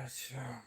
Бача.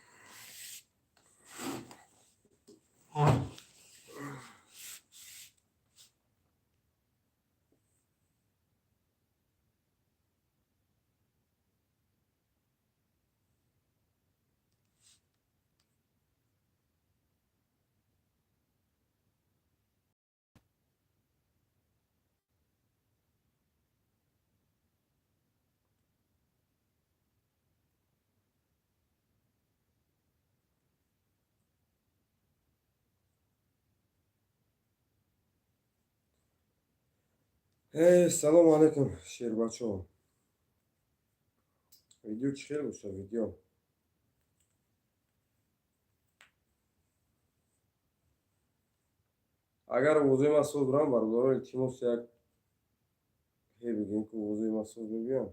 Эй, салому алайкум, шербачо. Видео чӣ хел боша, видео? Агар овозои ман соз бурам, бародарон, илтимос, як ҳе бигем, ки овозои ман соз мебиям.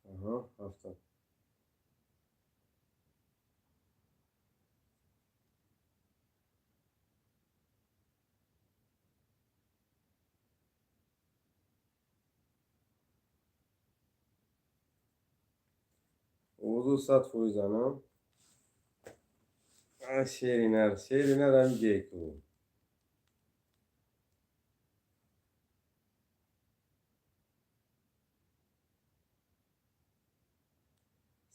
Аҳа, рафтам. Овозо 100% ана. Шеринар, шеринар ҳам ҷеку.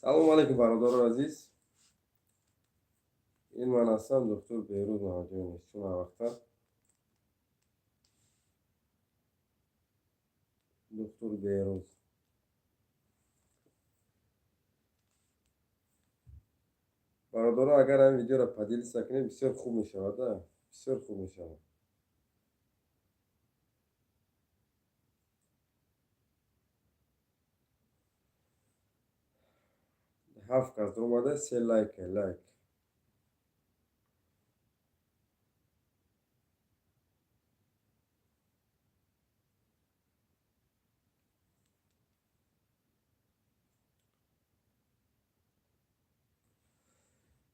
Салому алайкум, бародарони азиз. Ин ман ҳастам, доктор Беҳрӯз Маҳмадҷонов. Чун ҳар доктор Беҳрӯз. Бародарон, агар ҳамин видеоро поделиться кунем, бисёр хуб мешавад, бисёр хуб мешавад. Ҳафт кас омада, се лайк, лайк.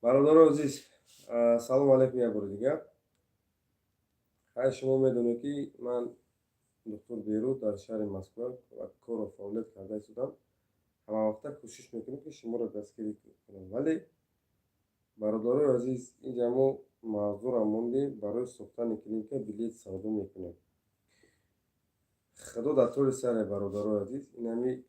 Бародарони азиз, салому алайкум як бори дигар. Хайр, шумо медонед, ки ман доктор Беҳрӯз дар шаҳри Москва ва корро фаъолият карда истодам. Ҳамавақта кӯшиш мекунем, ки шуморо дастгирӣ кунем. Вале, бародарои азиз, инҷа мо мавзӯъро мондем: барои сохтани клиника билет савдо мекунем. Худо дар толи саре, бародарои азиз, инами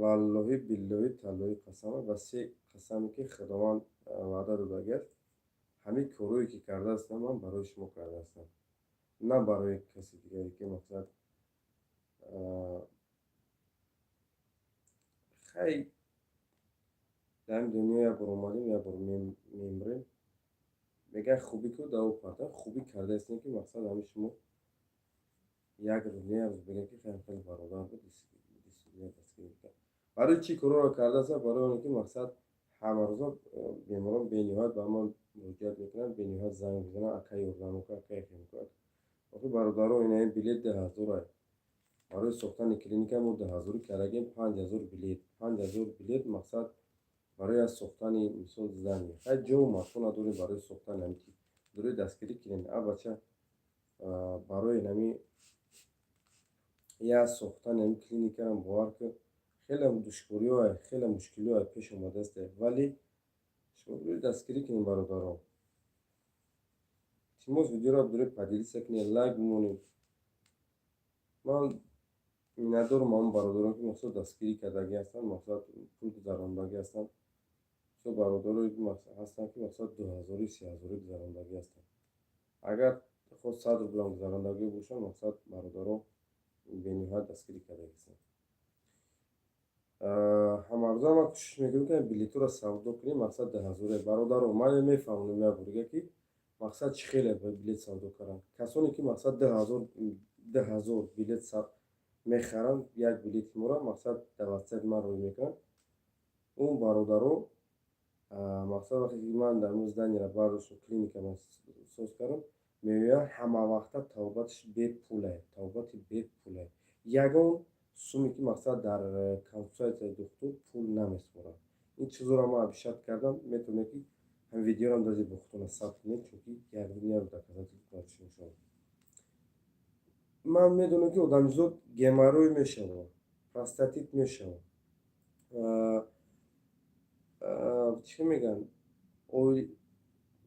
валлоҳи, биллоҳи, таллоҳи қасама ва се қасаме, ки Худованд ваъда додагиаст, ҳамин корое ки карда ҳастам, ман барои шумо карда ҳастам, на барои каси дигаре, ки мақсад хай, дар ин дунё як бор омадем, як бор мемирем. Мегӯяд, хубӣ ку даво парда, хубӣ карда ҳастем, ки мақсад ҳамин шумо як рӯз не як рӯз бигӯяд, ки хеле хеле бародар буд, дастгирӣ кард. Барои чӣ корҳоро карда ҳастам? Барои оне ки мақсад ҳамарӯза беморон бениҳоят ба ман муроҷиат мекунанд, бениҳоят занг мезананд: ака, ёрдам кун, ака, хем кун. Охи, бародаро, инаин билет 2000. Барои сохтани клиника мо 2000 кардагем, 5000 билет, 5000 билет. Мақсад барои аз сохтани, мисол, здание. Хай, ҷову макон надорем барои сохтани ҳамин тип. Дорои дастгирӣ кунем, а бача, барои нами як сохтани ҳамин клиникаам, бовар кун, хеле душвориҳое, хеле мушкилиҳое пеш омадааст, вале шумо биёед, дастгирӣ кунем, бародарон. Илтимос, видеоро доред поделиться кунед, лайк бимонед. Ман миннатдорам ҳамон бародарон, ки мақсад дастгирӣ кардагӣ ҳастанд, мақсад пул гузарондагӣ ҳастанд. Бисёр бародарое ҳастанд, ки мақсад 2000, 3000 гузарондагӣ ҳастанд. Агар хоҳ 100 рублам гузарондагӣ бошанд, мақсад бародарон бениҳоят дастгирӣ кардагӣ ҳастанд. Ҳамарӯза ман кӯшиш мекунам, ки билетҳоро савдо кунем, мақсад 2000. Бародаро, ман мефаҳмонам як борига, ки мақсад чӣ хеле билет савдо кардан. Касоне ки мақсад 2000, 2000 билет мехаранд, як билети моро мақсад дар ватсапи ман рӯй мекунанд, он бародаро мақсад вақте ки ман дар зданиеро бардоштам, клиника ман соз кардам, меоянд, ҳамавақта табобаташ бепулае, табобати бепулае. Ягон суме, ки мақсад дар консультатсияи духтур пул намесупорад. Ин чизоро ман обещать кардам. Метавонед, ки ҳамин видеорам дази бо худтона сабт кунед, чунки як рӯз як доказательство шумо. Ман медонам, ки одамизод геморрой мешавад, простатит мешавад, чӣ мегӯянд,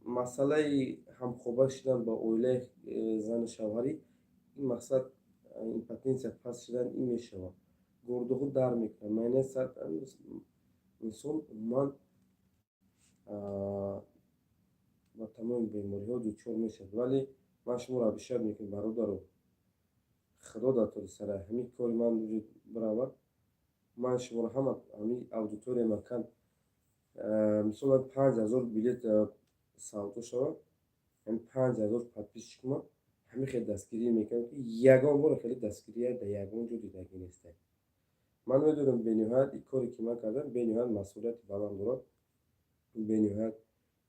масъалаи ҳамхоба шудан ба оилаи зану шавҳарӣ, ин мақсад импотенсия паст шудан, ин мешавад, гурдуҳо дар мекунад, майнаи сар. Инсон умуман ба тамоми бемориҳо дучор мешавад. Вале ман шуморо обещать мекунам, бародаро, Худо дар тори сара ҳамин кори ман биравад, ман шуморо ҳама ҳамин аудитория макан, мисол, 5000 билет савдо шавад, ҳамин 5000 подписчик ма ҳамин хел дастгирӣ мекунам, ки ягон бор хеле дастгирия дар ягон ҷо дидагӣ нестем. Ман медонам, бениҳоят ин коре, ки ман кардам, бениҳоят масъулияти баланд дорад, бениҳоят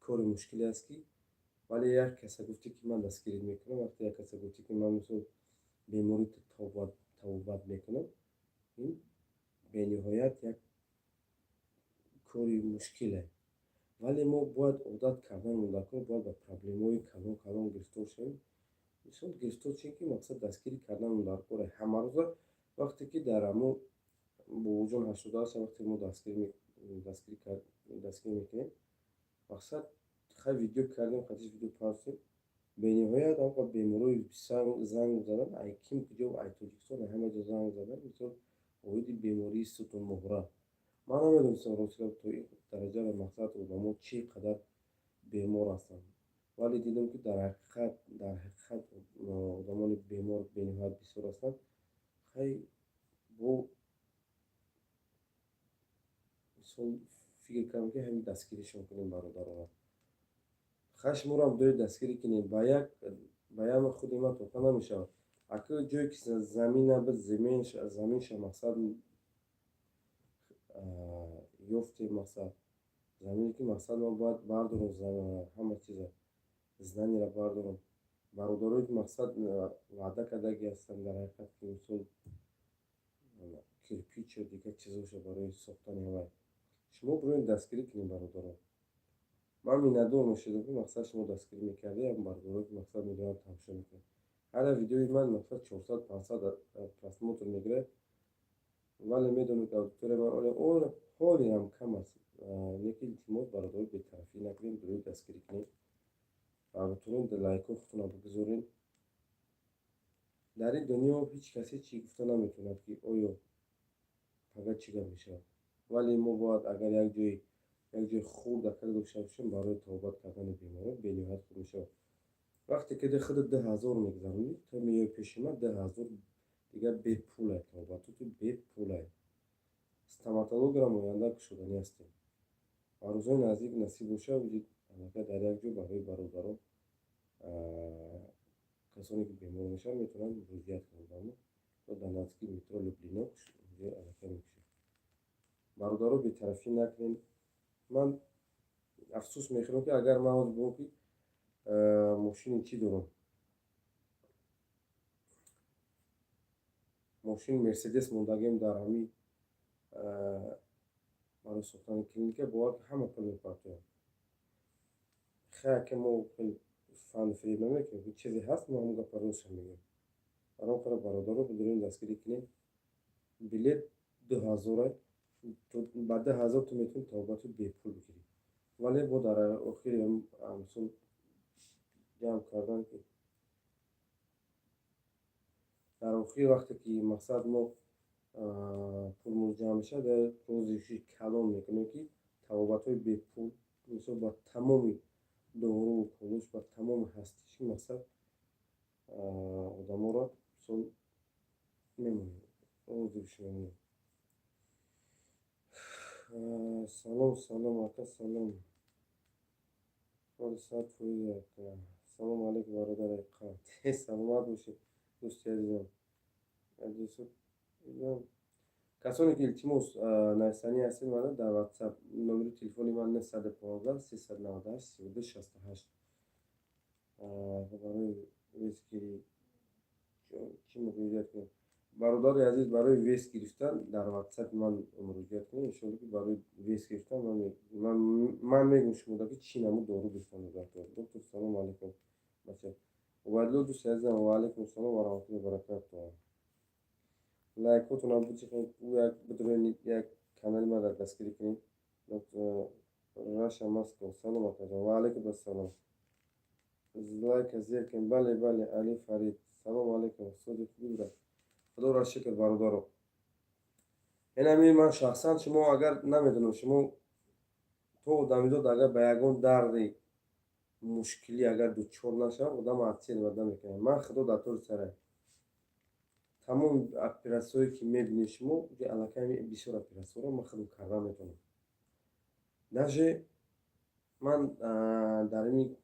кори мушкиле аст, ки вале як каса гуфте, ки ман дастгирӣ мекунам, вақте як каса гуфте, ки ман, мисол, беморӣ табобат мекунам, ин бениҳоят як кори мушкиле. Вале мо бояд одат кардан мудакор, бояд ба проблемаҳои калон калон гирифтор шавем, мисол, гирифтор шавем, ки мақсад дастгирӣ кардан дар коре ҳамарӯза. Вақте ки дар ҳамо бобоҷон 88, вақте мо дастгирӣ мекунем, мақсад хай видео кардем, хатиш видео партем, бениҳоят ҳамқа беморои занг задан, ай ким куҷо, ай Тоҷикистон, ай ҳама ҷо занг задан, мисол, оиди бемории сутунмуҳра. Ман намедонистам, рости гап, то ин дараҷаро мақсад одамо чӣ қадар бемор ҳастанд. Вале дидам, ки дар ҳақиқат одамони бемор бениҳоят бисёр ҳастанд. Хай, бо мисол фикр кардам, ки ҳамин дастгиришон кунем бародарона. Хай, шуморо дои дастгирӣ кунем, ба як худи ман тоқа намешавад. Ака, ҷое ки замина буд, заминша мақсад ёфтем, мақсад замине, ки мақсад ман бояд бардорам, ҳама чиза, знание ро бардорам. Бародарое, ки мақсад ваъда кардаги ҳастанд, дар ҳақиқат, ки мисол кирпичу дигар чизоша барои сохтани ҳавай, шумо бироед, дастгирӣ кунем, бародарон. Ман миннатдор мешудам, ки мақсад шумо дастгирӣ мекардед. Бародарое, ки мақсад медонанд, тамошо мекунанд, ҳар як видеои ман мақсад 400, 500 просмотр мегирад. Вале медонед, ки аудиторияи ман ҳолиам кам аст. Лекин илтимос, бародаро, бетарафӣ накунем, бироед, дастгирӣ кунем ва битонед лайкҳои худтонро бигузоред. Дар ин дунё ҳеҷ кас ҳеҷ чӣ гуфта наметавонад, ки оё пага чӣ гап мешавад. Вале мо бояд, агар як ҷои хурдакак дошта бошем барои табобат кардани беморон, бениҳоят хуб мешавад. Вақте ки худат 2000 мегузаронӣ, то меои пеши ман, 2000 дигар бепулай, табобатоту бепулай. Стоматологиям оянда кушоданӣ ҳастем ва рӯзҳои наздик, насиб бошад, аллакай дар як ҷо барои бародарон, касоне ки бемор мешаванд, метавонанд муроҷиат кунанд ба мо. Дар наздики метро Люблино аллакай мекушем. Бародаро, бетарафӣ накунем. Ман афсӯс мехӯрам, ки агар ман ҳозир бигӯям, ки мошини чӣ дорам, мошини Мерседес мондагиам дар ҳамин барои сохтани клиника, бовар, ҳама пул мепартоям. Хай, ки мо фанду фиреб намекунем, ки чизе ҳаст, мо ҳамон гапа ростша мегӯем. Барои он қадар, бародаро, бидорем, дастгирӣ кунем. Билет 2000-а, ба 2000 ту метавонӣ табобати бепул бигирӣ. Вале бо дар охири мисол ҷамъ кардан, ки дар охир, вақте ки мақсад мо пулмон ҷамъ мешавад, розиши калон мекунем, ки табобатҳои бепул, мисол, ба тамоми доруву колуш, ба тамоми ҳастиши мақсад одаморо, мисол, мемонем, розиш мемонем. Салом, салом, ака, салом. 100%, ака. Салому алейкум, бародари қанд. Саломат бошед, дӯсти азизам. Касоне ки, илтимос, нависанӣ ҳастед, мана дар WhatsApp номери телефони ман 915 398 32 68. Барои вес гирӣ чӣ муроҷиат кунем? Бародари азиз, барои вес гирифтан дар WhatsApp ман муроҷиат кунед, иншоалло, ки барои вес гирифтан ман мегӯям шумода, ки чӣ намуд дору гирифтан. Доктор, салому алейкум, бача. Убайдулло, дӯсти азизам, ва алайкум ассалом ва раҳматуллоҳи баракатуҳ. Лайкотонам бичихед, як бидурен, як канали мара дастгирӣ кунед. Раша Москва, салом, акаҷон, ва алайкум ассалом. Лайка зер кунед. Бале, бале, Али Фарид, салому алайкум. Устоди хубӣ, брат? Худоро шукр, бародаро. Инами ман шахсан, шумо агар намедонам, шумо то одамизод агар ба ягон дарди мушкилӣ агар дучор нашавад, одам оценивать намекунад. Ман, худо дар тори сарай, тамоми оператсияое ки мебинед шумо, аллакай бисёр оператсияро ман худам карда метавонам. Даже ман дар ими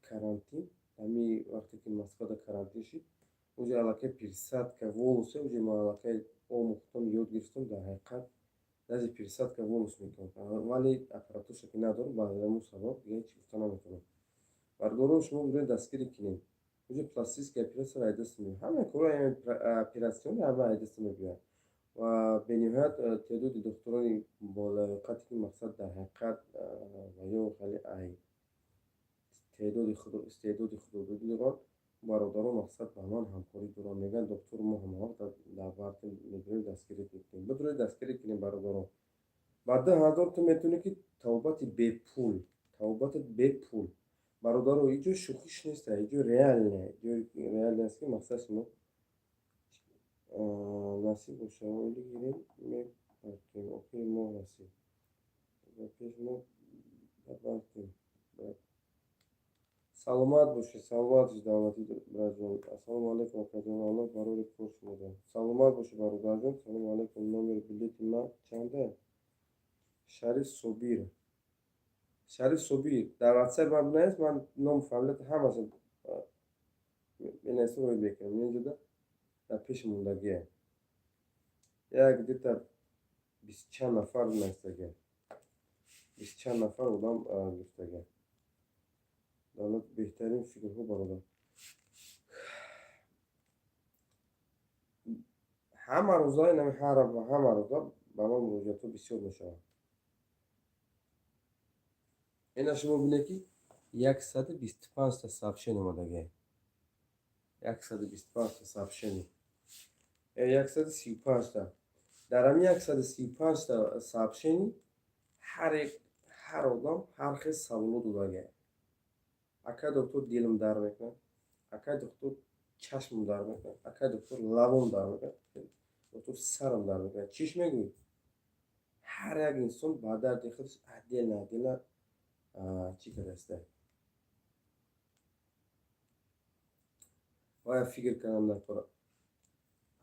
карантин, ҳами вақте ки Москвада карантин шид, уже аллакай пересадка волоса уже ман аллакай омӯхтам, ёд гирифтам. Дар ҳақиқат, даже пересадка волос мекунам, вале аппаратураша ки надорам, ба ҳамун сабаб дига ҳеҷ гуфта наметавонам. Бародарон, шумо бироед, дастгирӣ кунед. Уже пластическая операция айдаста меояд, ҳама корҳои операционный ҳама айдаста мебиёяд. Ва бениҳоят теъдоди духтурони болаёқате ки мақсад дар ҳақиқат ва ё хеле ай теъдоди истеъдоди худододӣ доранд, бародарон, мақсад ба ман ҳамкорӣ доранд. Мегӯянд: «Доктор, мо ҳамавақт дар бартем, медурем, дастгирӣ мекунем». Бидуред, дастгирӣ кунем, бародарон. Ба 2000 ту метавонӣ ки табобати бепул, табобати бепул. Бародаро, иҷо шӯхиш нест, иҷо реально, иҷо реально аст, ки мақсад шумо насиб боша, оила гирем, мепартем. Охири моҳ расид, ба пеш мо бартем. Саломат бошед, саломат бошед, Давлатӣ братҷон. Ассалому алайкум, акаҷон, Аллоҳ барори кор шумо дод. Саломат бошед, бародарҷон. Салому алайкум, номери билети ман чанда? Шариф Собир, Шариф Собир, дар ватсап ман бинавис, ман ному фамилията ҳамаша менависам, рӯй мекунам. Инҷода дар пеши мондагия як где-то бисту чанд нафар навистагия, бисту чанд нафар одам гирифтагия. Давлат, беҳтарин фикрҳо, бародар. Ҳама рӯза, ҳама рӯза ба ман муроҷиатҳо бисёр мешавад. Ина шумо бинед, ки 125та сообщение омадагия, 125та сообщение, 135та. Дар ҳамин 135та сообщение ҳар як, ҳар одам ҳар хел саволо додагия: «Акай доктор, дилам дард мекунад, акай доктор, чашмам дард мекунад, акай доктор, лабом дард мекунад, доктор, сарам дард мекунад». Чиш мегӯӣ? Ҳар як инсон ба дарди худаш отдельно, отдельно чӣ кардаста. Бояд фикр кардан дар,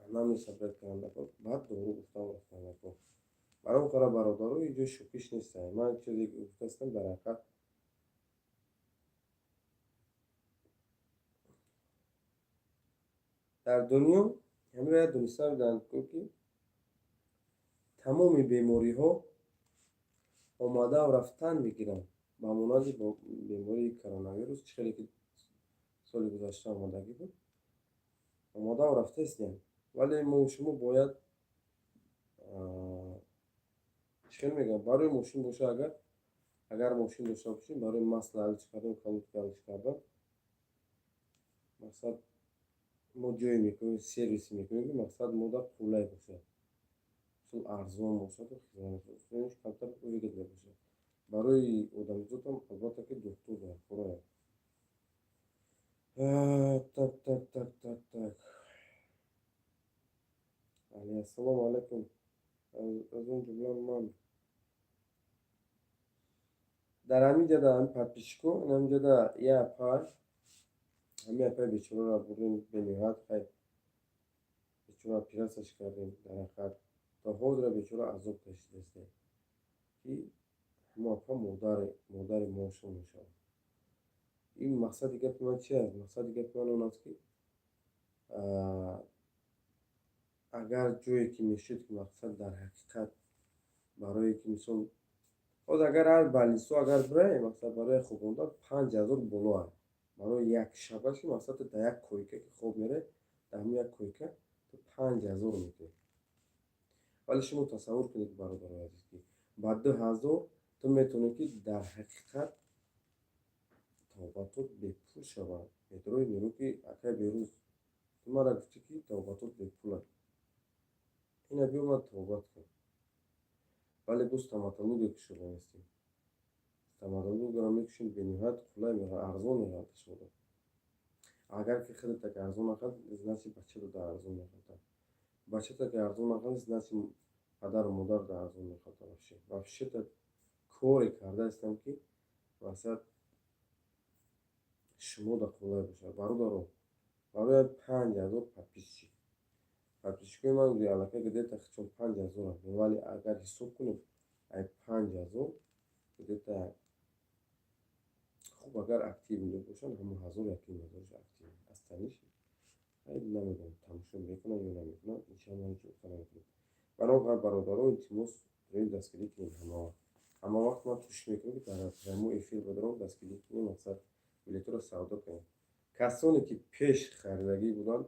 анамнез собрать кардан дар, баъд дору гуфтан рафтан дар кор. Барои он қара, бародаро, инҷо шӯхиш нест. Ман чизе гуфтастам, дар ҳақиқат дар дунё ҳамиро як дониста буданд, ки тамоми бемориҳо омадаву рафтан мегиранд, ба монанди бемории коронавирус, чӣ хеле ки соли гузашта омадагӣ буд, омадаву рафтаистем. Вале мо шумо бояд, чӣ хел мегӯям, барои мошин боша, агар мошин дошта бошем, барои масло алиш кардан, колодка алиш кардан, мақсад мо ҷое мекунем, сервисе мекунем, ки мақсад мода қулай бошад, мисол арзон бошаду хизматрасониш камтар выгодно бошад. Барои одамизодам, албатта, ки духтур дар кора. Так, так, так, так, так. Али, ассалому алайкум. Аз он ҷумла ман дар ҳамин ҷода, ҳамин подписчико, ҳамин ҷода я апай, ҳамин апай бечораро бурдем. Бениҳоят хай бечора оператсияш кардем. Дар ҳақиқат, то ҳозира бечора азоб кашидастем, ки ҳамон апа модари мошон мешавад. Ин мақсади гапи ман чи аст? Мақсади гапи ман он аст, ки агар ҷое ки мешуд, ки мақсад дар ҳақиқат барое ки, мисол, ҳозир агар ҳар больницаҳо агар бираем, мақсад барои хобондан 5000 боло аст, барои як шаба, ки мақсад ту дар як койка ки хоб меравӣ, дар ҳамин як койка ту 5000 метавӣ. Вале шумо тасаввур кунед, бародарои азиз, ки ба 2000 ту метавонӣ, ки дар ҳақиқат Тавбатот бепул шавад. Медрои мегӯ, ки акай Берӯз, ту мара гуфтӣ, ки тавбатот бепулад, ина биё, ман тавбат кун. Вале бо стоматология кушода нестем. Стоматологияро мекушем, бениҳоят қулай меравад, арзон меравад шумода. Агар ки худата ки арзон нахард, значит, бачата да арзон мехард, бачата ки арзон нахард, значит, падару модар да арзон мехард. Вообще-то коре карда ҳастам, ки мақсад шумо да қулай бошад. Бародаро, барои 5000 подписчик, подписчикои ман аллакай где-то чун 5000-ам, вале агар ҳисоб кунем, ай 5000 где-то хуб, агар активный бошанд, ҳамон ҳазор, якним ҳазорш актив, остальныйш намедонам, тамошо мекунанд ё намекунанд, иншалло, ҳеҷ гуфта наметавонам. Барои он бародаро, илтимос, дорем дастгирӣ кунем. Ҳамавақт, ҳама вақт ман кӯшиш мекунам, ки дар прямой эфир бадаром, дастгирӣ кунем, мақсад билетҳоро савдо кунем. Касоне ки пеш харидагӣ буданд,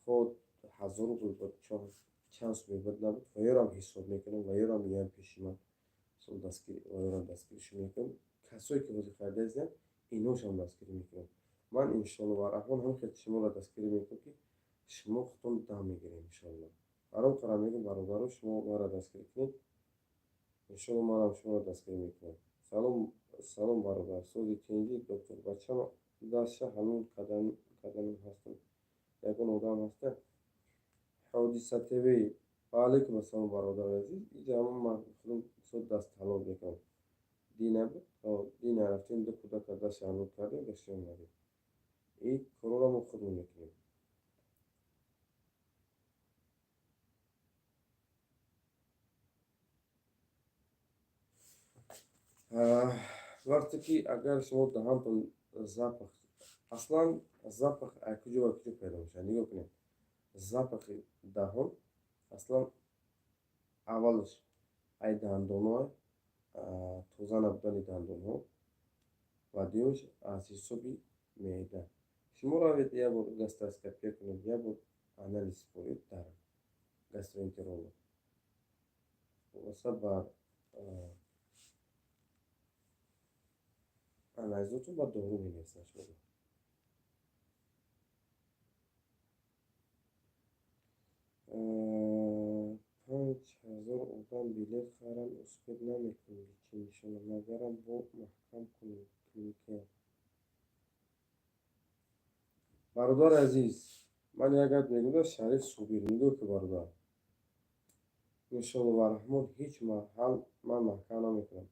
худ 1000 рубл буд, чанд сум буд, набуд, ва ёрам ҳисоб мекунам, ва ёрам меоям пеши ман, ва ёрам дастгиришо мекунам. Касое ки ҳозир харида ҳастанд, иношам дастгирӣ мекунам ман, иншоалло ва раҳмон. Ҳам хел шуморо дастгирӣ мекунам, ки шумо худтон дам мегирем, иншоалло. Баром қарор мегӯм, бародаро, шумо маро дастгирӣ кунед, иншоалло, манам шуморо дастгирӣ мекунам. Салом, салом, бародар, сози, тинҷӣ, доктор? Бачам дастша ҳалол карданим ҳастам, ягон одам ҳаста? Ҳодиса ТВ, ва алайкум ассалом, бародари азиз. Иҷа ман худам бисёр даст ҳалол мекунам. Дина буд, дина рафтем, ду кӯдака дастша ҳалол кардем, гашта омадем. Ин корҳоро мо худмон мекунем. Вақте ки агар шумо даҳантон запах, аслан запах аз куҷо ва куҷо пайдо мешавад? Нигоҳ кунед, запахи даҳон аслан аввалаш ай дандонҳо, тоза набудани дандонҳо, ва дуюмаш аз ҳисоби меъда. Шумо равед, як бор гастроскопия кунед, як бор анализ супоред дар гастроэнтеролог. Хулоса, бар анализотон ба дору менависанд шуморо. 5000 одам билет харанд, успеть намекунем лечениешона, магарам бо маҳкам кунем клиникая. Бародари азиз, ман як гап мегӯям. Шариф Субир, нигоҳ ки, бародар, иншоалло ва раҳмон, ҳеҷ маҳал ман маҳкам намекунам.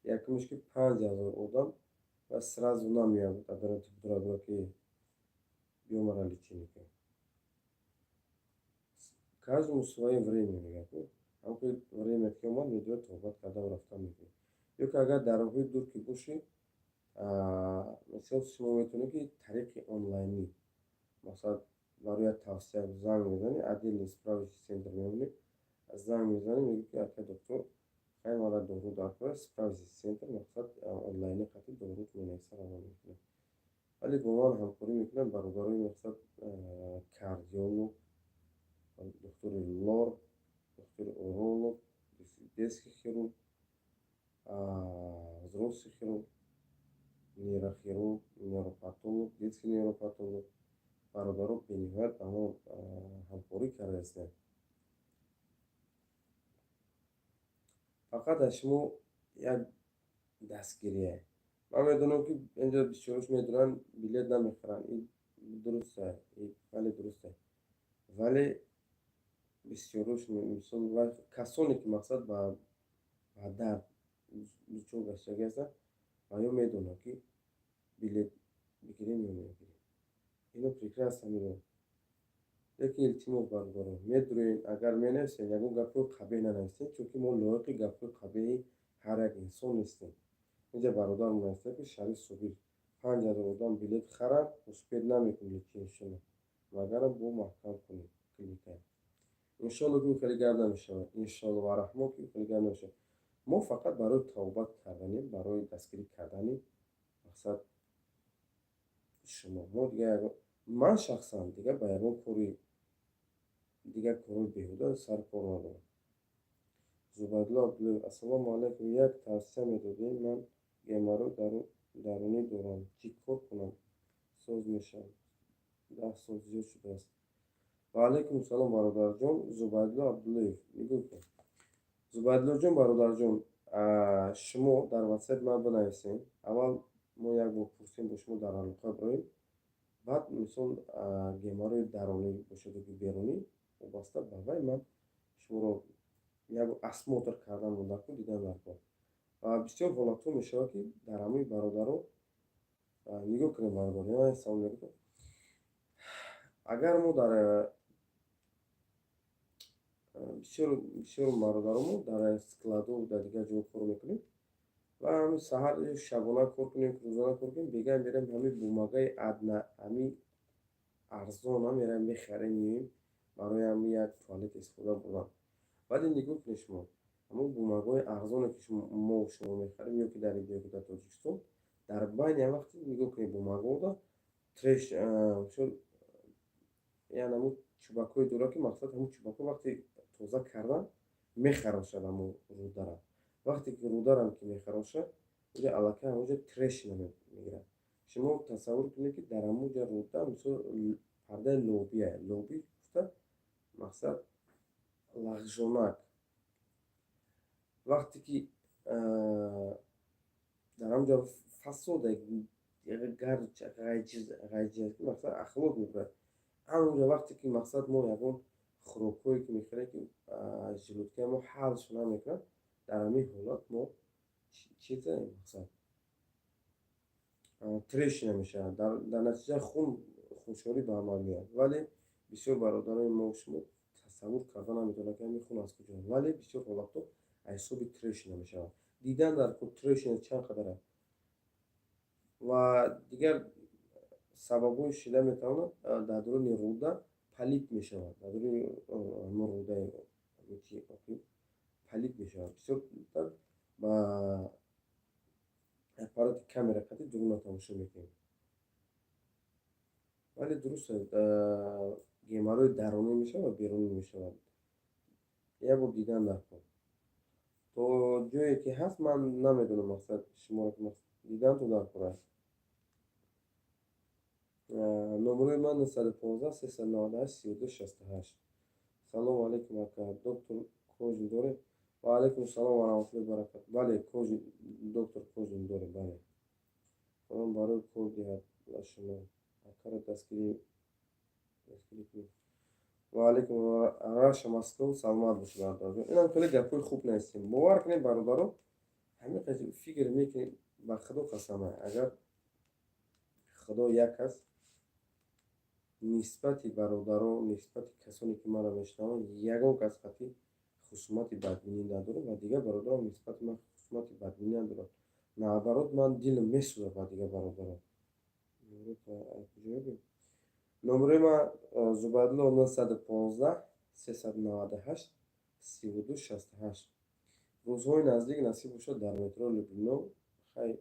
Якумш, ки 5000 одам ва сразу намеяд дура, ки биё мара лечение кун. Каждому своё время, мегӯяд. Ҳамки время ки омад, медояд, тоҳбат кардан рафтан мекунӣ. Ё ки агар дар роҳҳои дур ки бошӣ, мисол, шумо метавонед, ки тариқи онлайнӣ, масалан, барои як тавсия занг мезанӣ, отдельный справочный центр мемонӣ, занг мезанӣ, мегӯӣ, ки ака доктор, хай, мара дору даркор. Справочный центр, мақсад, онлайнӣ қатъи дору менависа, равон мекунад. Вале бо ман ҳамкорӣ мекунанд бародарои, мақсад, кардиолог, духтури лор, духтури уролог, детский хирург, взрослый хирург, нейрохирург, нейропатолог, детский нейропатолог. Бародаро бениҳоят ба мо ҳамкорӣ карда ҳастанд. Фақат аз шумо як дастгирие. Ман медонам, ки инҷо бисёрош медонанд, билет намехаранд. Ин дуруста, вале дуруста, вале бисёрош, мисол, касоне ки, мақсад, ба дард дучор гаштагӣ ҳастанд, ва ё медонанд, ки билет бигирем ё нагирем, ино прекрасно медонанд. Лекин илтимос, бародарон, медурем, агар менависем, ягон гапҳои қабеҳ нанависем, чунки мо лоиқи гапҳои қабеҳи ҳар як инсон нестем. Инҷа бародармон ҳастанд, ки Шариф Собир, 5000 одам билет харанд, успеть намекунем лечениешона, магарам бо маҳкам кунем клиникая. Иншоалло, ки хеле гап намешавад, иншоалло ва раҳмон, ки хеле гап намешавад. Мо фақат барои тавбат карданем, барои дастгирӣ кардани, мақсад, шумо. Мо дигар, ман шахсан дигар ба ягон кори дигар, корҳои беҳуда сар кор надорам. Зубайдулло Абдуллоев, ассалому алайкум, як тавсия медодем. Ман геморрой Дарунӣ дорам, чӣ кор кунам, соз мешавам? 10 сол зиёд шудааст. Ва алайкум салом, бародарҷон Зубайдулло Абдуллоев. Нигоҳ кун, Зубайдуллоҷон, бародарҷон, шумо дар ватсап ман бинависем. Аввал мо як бор пурсем, бо шумо дар алоқа бироем. Баъд, мисол, геморрои дарунӣ бошаду ки берунӣ, вобаста ба вай ман шуморо як бор осмотр кардан монда ку, дидан даркор. Ва бисёр ҳолатҳо мешавад, ки дар ҳамаи бародаро, нигоҳ кунем, бародар, салом алейкум. Агар мо дар бисёр бисёр бародаромо дар складу, дар дигар ҷо кор мекунем ва ҳамин саҳар шабона кор кунем, рӯзона кор кунем, бегаҳ мерем, ҳамин бумагаи адна, ҳамин арзона мерем, мехарем, меоем барои ҳамин як туалет истифода бурдан. Вале нигоҳ кунед, шумо ҳамон бумагаҳои арзоне, ки мо шумо мехарем, ё ки дар инҷо, ё ки дар Тоҷикистон, дар байни вақте нигоҳ кунед, бумагаода треш яъне ҳамун чӯбакҳое дорад, ки мақсад ҳамун чӯбакҳо вақте тоза кардан мехарошад ҳамун рӯдара. Вақте ки рӯдарам ки мехарошад, уҷа аллакай ҳамонҷа трещина мегирад. Шумо тасаввур кунед, ки дар ҳамонҷа рӯда, мисол, пардаи лобия, лобӣ гуфта мақсад лағжонак, вақте ки дар ҳамонҷа фасода ғайҷ, мақсад ахлот мебурад. Ҳамонҷа вақте ки мақсад мо ягон хӯрокҳое ки мехӯрем, ки желудкаи мо ҳалшо намекунад, дар ҳамин ҳолат мо чиза, мақсад, трещина мешавад, дар натиҷа хуншорӣ ба амал меояд. Вале бисёр бародарони мо шумо тасаввур карда наметавонад, ки ҳамин хун аз куҷо. Вале бисёр ҳолатҳо аз ҳисоби трещина мешавад. Дидан дар трещина чанд қадар аст. Ва дигар сабабҳои шида метавонад, дар дуруни рӯда полип мешавад, дар дуруни рӯдаи полип мешавад. Бисёр ба аппарати камера қати дуруна тамошо мекунем. Вале дуруст, геморрои дарунӣ мешавад ва берунӣ мешавад, як бор дидан даркор. То ҷое ки ҳаст, ман намедонам, мақсад, шуморо дидан то даркор аст. Номерои ман 915 398 32 68. Салому алейкум, ака, доктор Кожин доред? Ва алейкум салом ва раҳматуллоҳи баракат. Бале, доктор Кожин дорем, бале. Худо барои кор диҳад ба шумо, акаро дастгирӣ кунед. Ва алейкум, Раша, Москва. Саломат бошед, бародарҷон. Инам хеле гапҳои хуб нестем, бовар кунед, бародаро. Ҳамин фикр мекунед, ба Худо қасама, агар Худо як аст, нисбати бародаро, нисбати касоне ки маро мешунаванд, ягон кас қатъи хусумати бадбинӣ надорам ва дигар бародарам нисбати ман хусумати бадбинӣ надоранд. Наоборот, ман дилам месӯзад ба дигар бародарон. Номерои ман, Зубайдулло, 915 398 32 68. Рӯзҳои наздик, насиб бошад, дар метро Люблино, хай,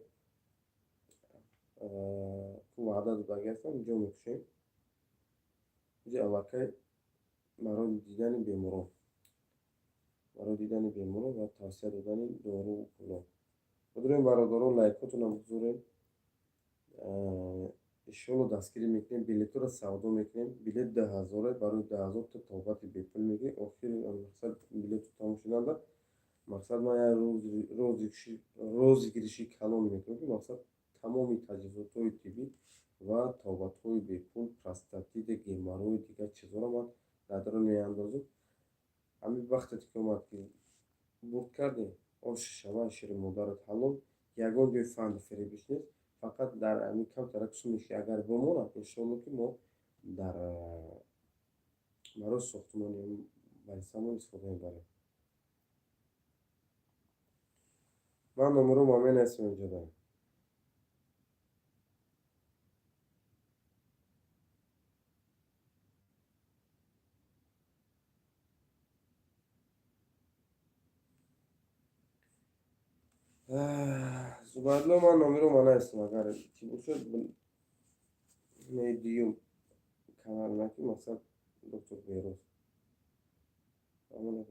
ку ваъда додагӣ ҳастам, ҷо мекушем ҷи аллакай барои дидани беморон ва тавсия додани доруву пуло. Бидурем, бародарон, лайкотонам бигузорем. Иншоалло, дастгирӣ мекунем, билетҳоро савдо мекунем. Билет 2000-е, барои 2000 то табобати бепул мегирӣ. Охири мақсад, билету тамом шуданда, мақсад, ман як розыгрыши калон мекунам, ки мақсад тамоми таҷҳизотҳои тиббӣ ва табобатҳои бепул, простатит, геморрой, дигар чизҳоро ман дар дарун меандозам. Ҳамин вақте ки омад, ки бурд кардем, оши шава, шири модарат ҳалол. Ягон ҷои фанду фиребиш нест, фақат дар ҳамин камтарак сумеш ки агар бимонад, иншоалло, ки мо дар барои сохтмони больницамон истифода мебарем. Ман номерома менависам инҷода. Зубайдулло, ман номерома навистам, агар чӣ бошад, не, дуюм канал наки, мақсад, доктор Бероз. Салом,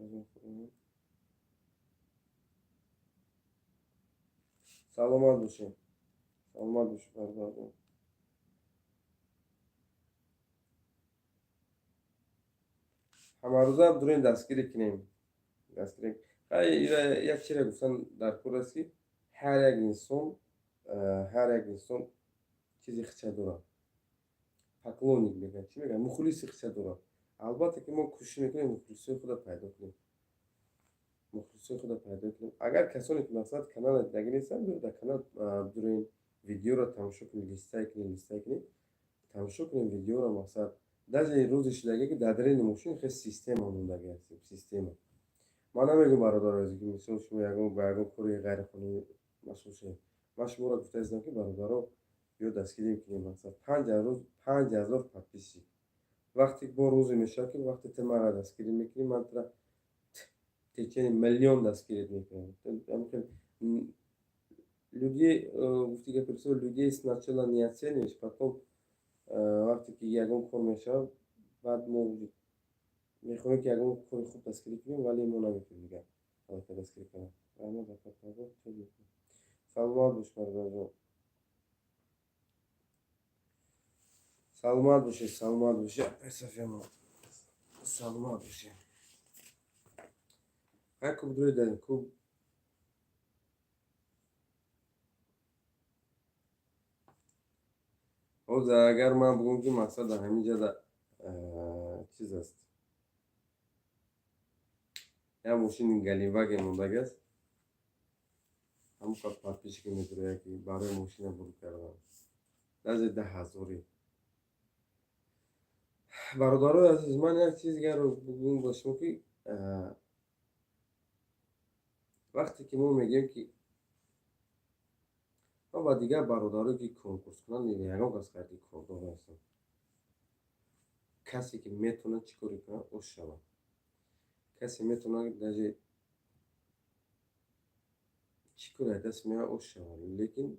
саломат бошед. Саломат бошед, бародарҷон. Ҳамарӯза дурем, дастгирӣ кунем, дастгирӣ. Як чизе гуфтан дар кор аст, ки ҳар як инсон чизи хича дорад, поклонник мегӯянд, чӣ мегӯянд, мухлиси хича дорад. Албатта, ки мо кӯшиш мекунем, мухлисои худро пайдо кунем, мухлисои худро пайдо кунем. Агар касоне ки, мақсад, канала дидагӣ нестанд, дар канал дурем, видеоро тамошо кунед, листай кунед, листай кунед, тамошо кунед видеоро. Мақсад, даже рӯзи шудагӣ, ки дар дарини мошин хел система мондагӣ ҳастем, система. Ман намегӯм, бародаро, ки мисол шумо ягон ба ягон кори ғайриқонунӣ машғул шавед. Ман шуморо гуфта истам, ки бародаро, биё дастгирӣ кунем. Мақсад, 5 рӯз 5000 подписчик. Вақте бо рӯзе мешавад, ки вақте ту маро дастгирӣ мекунӣ, ман тура течение миллион дастгирит мекунам. Людей, гуфти гапи, людей сначала не оцениваешь, потом вақте ки ягон кор мешавад, баъд мо мехоҳем, ки ягон кори хуб дастгирӣ кунем, вале мо наметавонем дигар аллакай дастгирӣ кардан. Раҳмат, саломат бош, бародарҷон, саломат бошед, саломат бошед, Софиямо, саломат бошед. Хай, куб дуроида, куб. Ҳозир агар ман бугӯм, ки мақсад дар ҳамин ҷада чиз аст, як мошини Гелендваген мондагӣ аст, ҳамон қад подписчики медурояд, ки барои мошина бур кардан даже 10 ҳазорӣ. Бародарои азиз, ман як чиз дигарро бугӯм ба шумо, ки вақте ки мо мегӯем, ки ман ба дигар бародарое, ки конкурс кунанд, ягон кас хайти кордор нестам. Касе ки метавонад чӣ коре кунад, ош шавад. Касе метавонад даже чӣ коре даст меояд, ош шавад. Лекин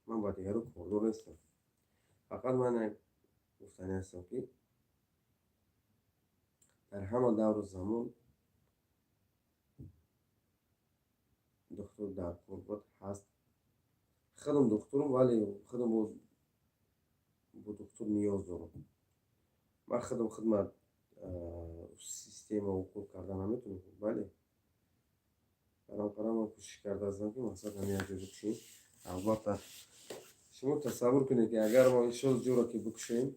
ман ба дигаро кордор нестам. Фақат ман як гуфтанӣ ҳастам, ки дар ҳама давру замон духтур дар кор буд, ҳаст. Худам духтурам, вале худам бо духтур ниёз дорам. Ман худам хидмат система укол карда наметавонам, бале, барам ман кӯшиш карда ҳастам, ки мақсад ҳамин як ҷо бикушем. Албатта, шумо тасаввур кунед, ки агар мо иншоалло ҷоро ки бикушем,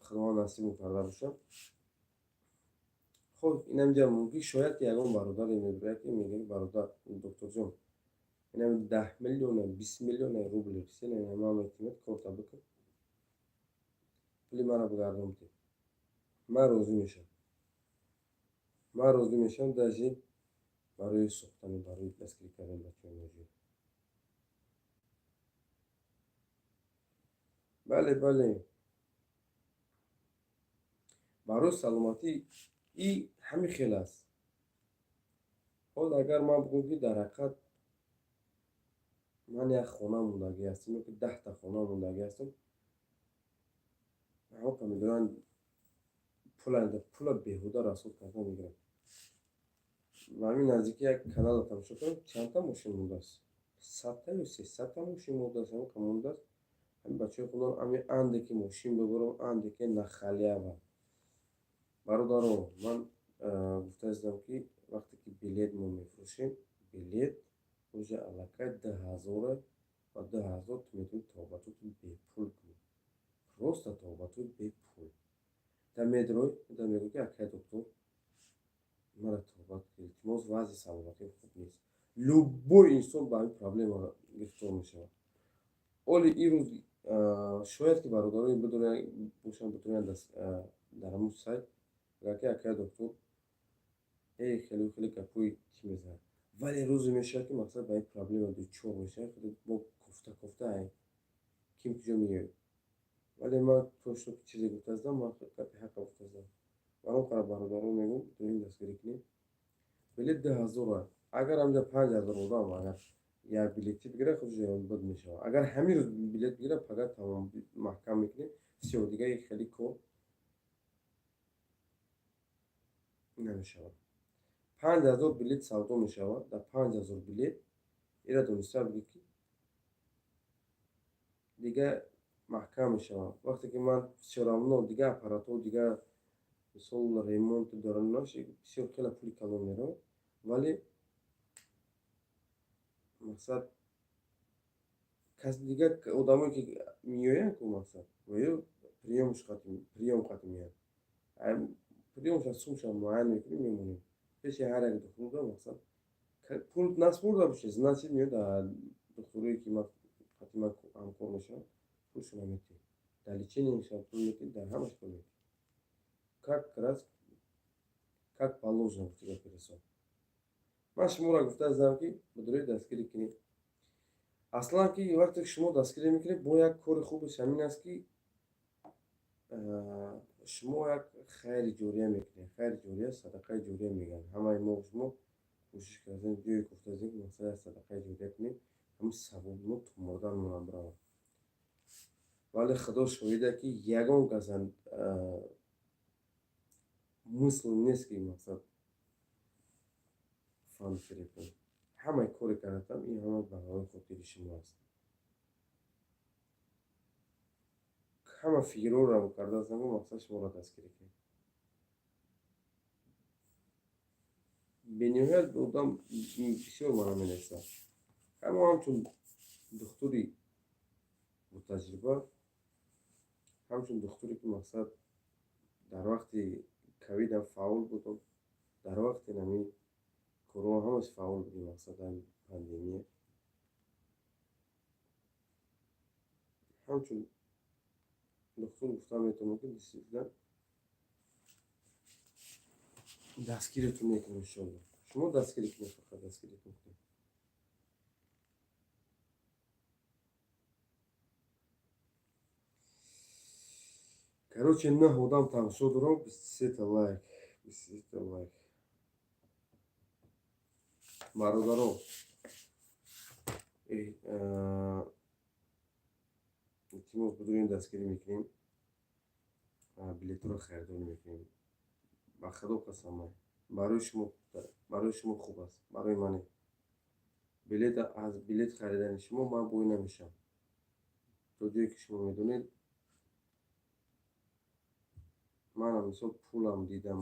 Худованд насиб карда бошад. Хоб, инамҷа мумкин, шояд, ки ягон бародаре мебирояд, ки мегӯяд: «Бародар, докторҷон, инам 10 миллиона, 20 миллиона рубл рисена, ман метавонад корта бикун, пули маро бигардон». Ман розӣ мешавам, ман розӣ мешавам, даже барои сохтани, барои дастгирӣ кардани бачаҳои муҳоҷир. Бале, бале, барои саломатӣ и ҳамин хел аст. Ҳол агар ман бигӯм, ки дар ҳақиқат ман як хона мондагӣ ҳастам ё ки 10-та хона мондагӣ ҳастам, ҳамоқа медонанд, пула беҳуда расход карда мегирам. Ба ҳамин наздикӣ як каналро тамошо кардам, чандта мошин мондааст, 100-та ё 300-та мошин мондааст, ҳамоқа мондааст. Ҳамин бачаҳои худам ҳамин анде ки мошин бибарам, анде ки на халява. Бародаро, ман гуфта истам, ки вақте ки билет мо мефурӯшем, билет уже аллакай 2000-а ва 2000 ту метавонӣ табобатотро бепул кунӣ, просто табобатои бепул. Да медрой, да мегӯ, ки акай доктор, мара табобат кун, илтимос, вазъи саломатиам хуб нест. Любой инсон ба ҳамин проблема гирифтор мешавад. Оли ирӯз шояд, ки бародарои бошанд, битонанд дар ҳамун сайт бигӯянд, ки акай доктор, эй, хеле хеле гапҳои чӣ мезанад. Вале рӯзе мешавад, ки мақсад ба ин проблема дучор мешавад, бо кофта кофта ким куҷо меояд. Вале ман точно чизе гуфта ҳастам, ман гапи ҳаққа гуфта ҳастам. Баром қара, бародарон, мегӯм, доим дастгирӣ кунем. Билет 2000-а. Агар ҳамҷа 5000 одам агар як билети бигирад, худш буд мешавад. Агар ҳамин рӯз билет бигирад, пага тамом, маҳкам мекунем, всё, дига хеле кор намешавад. 5000 билет савдо мешавад. Дар 5000 билет ира дониста бигӯ, ки Дига маҳкам мешавам. Вақте ки ман всё равно дига аппаратҳо, дига мисол ремонт дорам, бисёр хеле пули калон меравад, вале мақсад кас дига одамое ки меоянд ку, мақсад ва ё приём қатӣ меоянд, приёмша сумша муайян мекунем, мемонем пеши ҳар як духтурда. Мақсад, пул наспурда бошед, значит, меояд духтурое ки қати ман ҳамкор мешаванд, пулшона метиҳем, дар лечениешам пул метиҳем, дар ҳамаш пул метиҳем, как раз как положено. Гуфти гапи расон, ман шуморо гуфта аздам, ки бидурои дастгирӣ кунед. Аслан ки вақте ки шумо дастгирӣ мекунед, бо як кори хубеш ҳамин аст, ки шумо як хайри ҷория мекунед. Хайри ҷория, садақаи ҷория мегӯянд. Ҳамаи мо шумо кӯшиш кардем, ҷое гуфтазем, ки масалан садақаи ҷория кунем, ҳамин савобно то мурданмонам биравад. Вале Худо шоҳида, ки ягон касан мисл нест, ки мақсад фан фиреб кунад. Ҳамаи коре кардатам, ин ҳама ба ҳавои хотири шумо аст. Ҳама фикрҳоро кардаастам, мақсад шуморо дастгирӣ кунем. Бениҳоят одам бисёр мана менависад. Ҳамо ҳамчун духтури ботаҷриба, ҳамчун духтуре ки мақсад дар вақти ковидам фаъол будам, дар вақти нами корона ҳамаш фаъол будем, мақсад пандемия, ҳамчун духтур гуфта метавонам, ки действительно дастгиритон мекунем, иншоалло. Шумо дастгирӣ кунед, фақат дастгиритон кунед. Короче, нӯҳ одам тамошо дорам, 23-та лайк, 23-та лайк. Бародаро, илтимос, бидурем, дастгирӣ мекунем, билетҳоро харидорӣ мекунем. Ба Худо қасам, барои шумо хуб аст, барои мане. Билет, аз билет харидани шумо ман бой намешавам. То ҷое ки шумо медонед, манам мисол пулам дидам,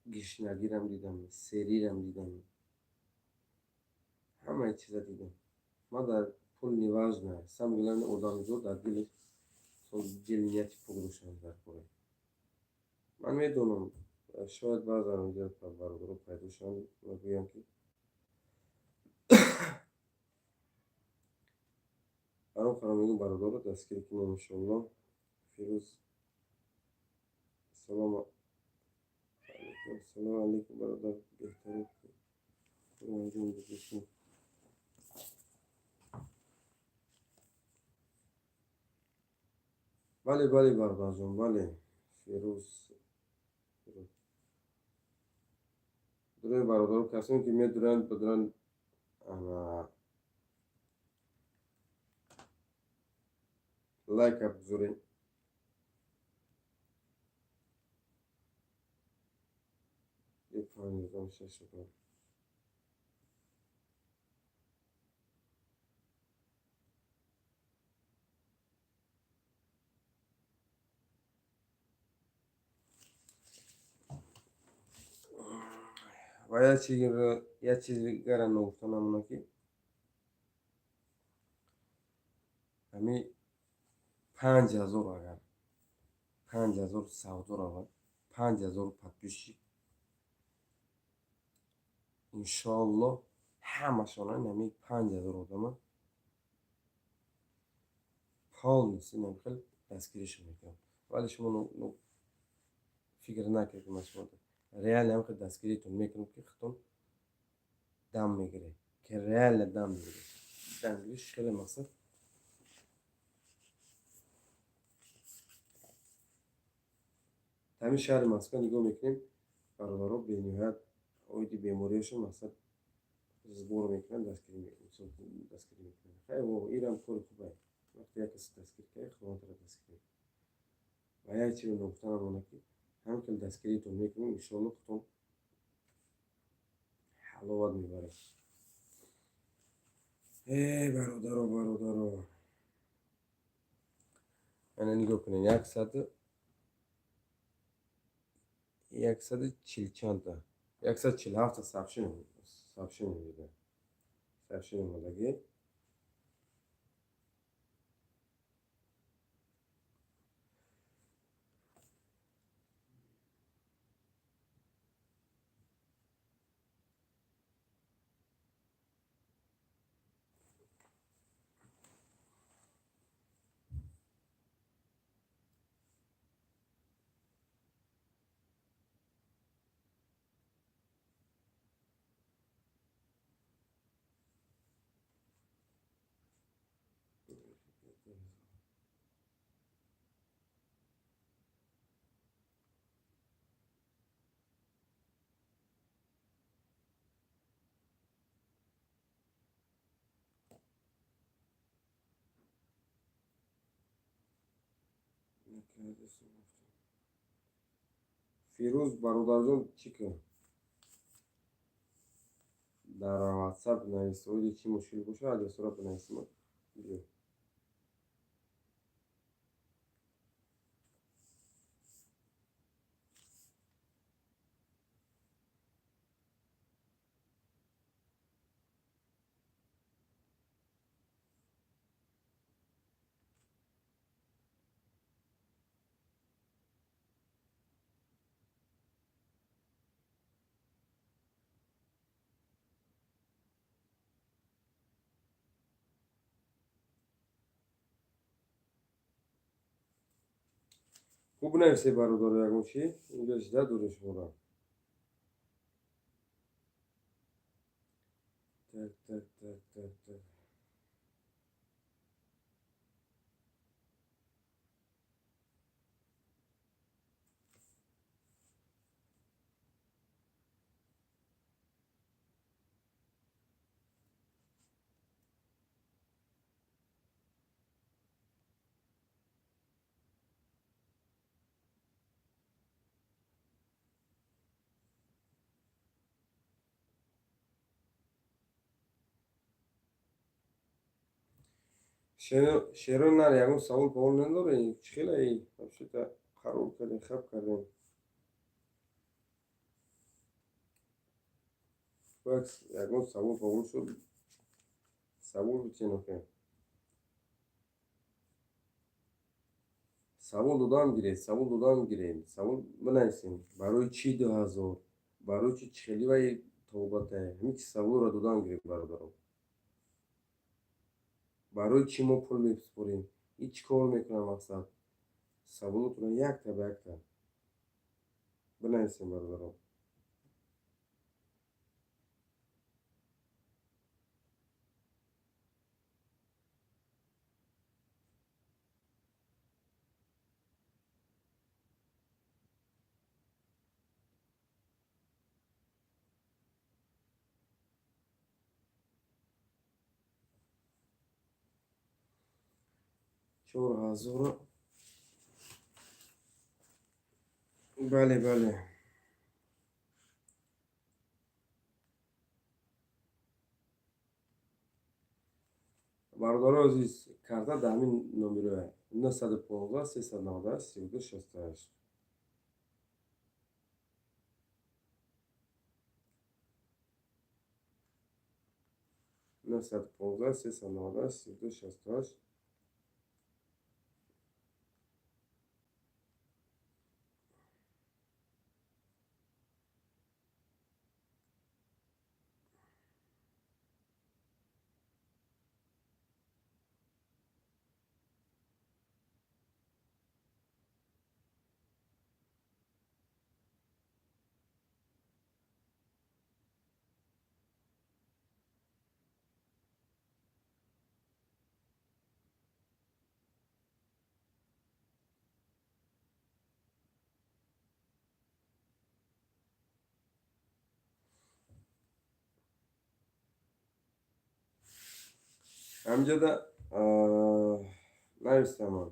гишнагирам дидам, серирам дидам, ҳамаи чиза дидам. Ман дар пул неважно, самое главное, одамзод дар дилаш дил нияти пок доштан дар кора. Ман медонам, шояд баъзан инҷа бародаро пайдо шаванд ва гӯянд, ки баром қарор мегӯм, бародаро, дастгирӣ кунем, иншоалло. Фирӯз, салому алайкум. Салому алайкум, бародар, беҳтарин кор анҷом додашем. Бале, бале, бародарҷон, бале, Фирӯз. Дурои бародаро, касоне ки медуранд, бидуранд, лайка бигзорем. Панҷ, шаш. Ва як чизи дигарам ногуфта намонад, ки ҳамин 5000, агар 5000 савдо равад, 5000 подписчик, иншоалло, ҳамашона ҳамин 5000 одама полностью хел дастгиришон мекунам. Вале шумо фикр накунед, ки ман шумо реально ҳам хел дастгиритон мекунам, ки худтон дам мегиред, ки реально дам мегиред. Дамгириш хеле мақсад ҳамин шаҳри Москва нигоҳ мекунем, бародаро, бениҳоят оиди бемориҳошон мақсад сбор мекунанд, дастгирӣ мекунанд. Хайр, ирам кори хубе, вақте як касе дастгир кард, худовандтара дастгирӣ. Ва як чиро ногуфта намонад, ки ҳам хел дастгиритон мекунем, иншоалло, худтон ҳаловат мебаред. Э, бародаро, бародаро. Ана, нигоҳ кунед, 140 чандта, 147-та сообщение дида, сообщение омадагӣ. Фирӯз, бародарҷон, чӣ кун, дар Ватсап навис. Оиди чӣ мушкил бошад, адресора бинависима, биё. Хуб, нависе, бародаро, ягон чӣ инҷо жда дорем шуморо. Так, так, так, так, так. Шерои нар, ягон савол павол надорӣ? Чӣ хелаи, вообще-то қарор кардем, хаб кардем. Ягон савол павол шуд, савол битен. Охе, савол додам гиред, савол додам гиред, савол бинависем: барои чӣ 2000, барои чӣ чихели вай тобатае? Ҳамин чи саволро додам гиред, бародарон. Барои чӣ мо пул месупорем и чӣ кор мекунам? Мақсад, саволотро якта ба якта бинависем, бародарон. 4000-у, бале. Бародарои азиз, карта дар ҳамин номероя: 915 398 32 68. 915 398 32 68. Ҳамҷода навистаман: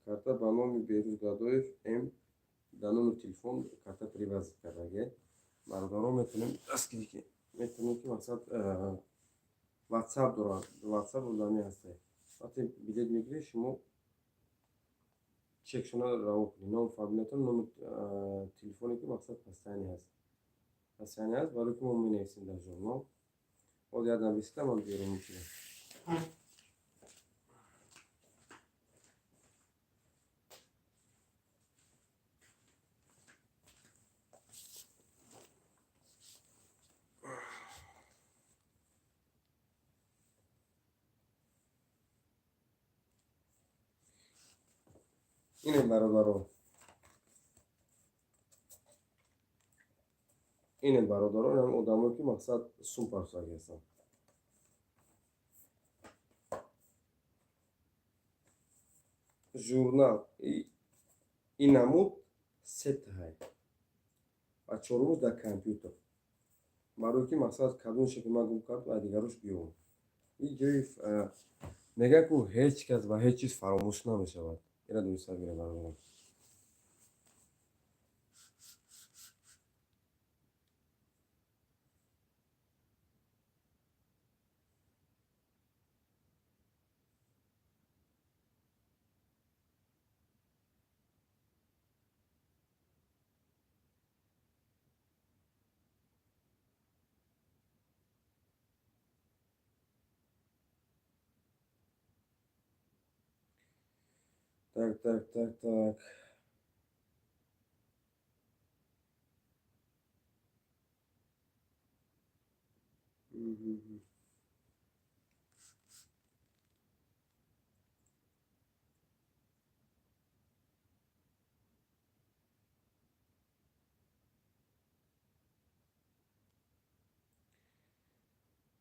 карта ба номи Берӯз Гадоев М, дар номери телефон карта привязать кардаге. Бародарон, метавонем дастгирӣ, метавонем, ки мақсад Ватсап дорад, Ватсап одами ҳасте. Вақте билет мегиред, шумо Чекшона раво кунед, ном, фамилиятон, номи телефоне, ки мақсад постоянный ҳаст, постоянный ҳаст, барои ки мо менависем дар журнал. Ҳозир як нависида ман берун мекунам. Инем, бародарон, инем, бародарон, ҳам одамое, ки мақсад сум парсаги ҳастанд. Журнал ин намуд сетаҳай ва чорумуш дар компютер, барое ки мақсад кадомше ки ман гум кард ва дигарош биёвам. И ҷои мегӯяд, ку ҳеҷ кас ва ҳеҷ чиз фаромӯш намешавад. Ира дуруста гирем, бародарон. Так, так, так, так.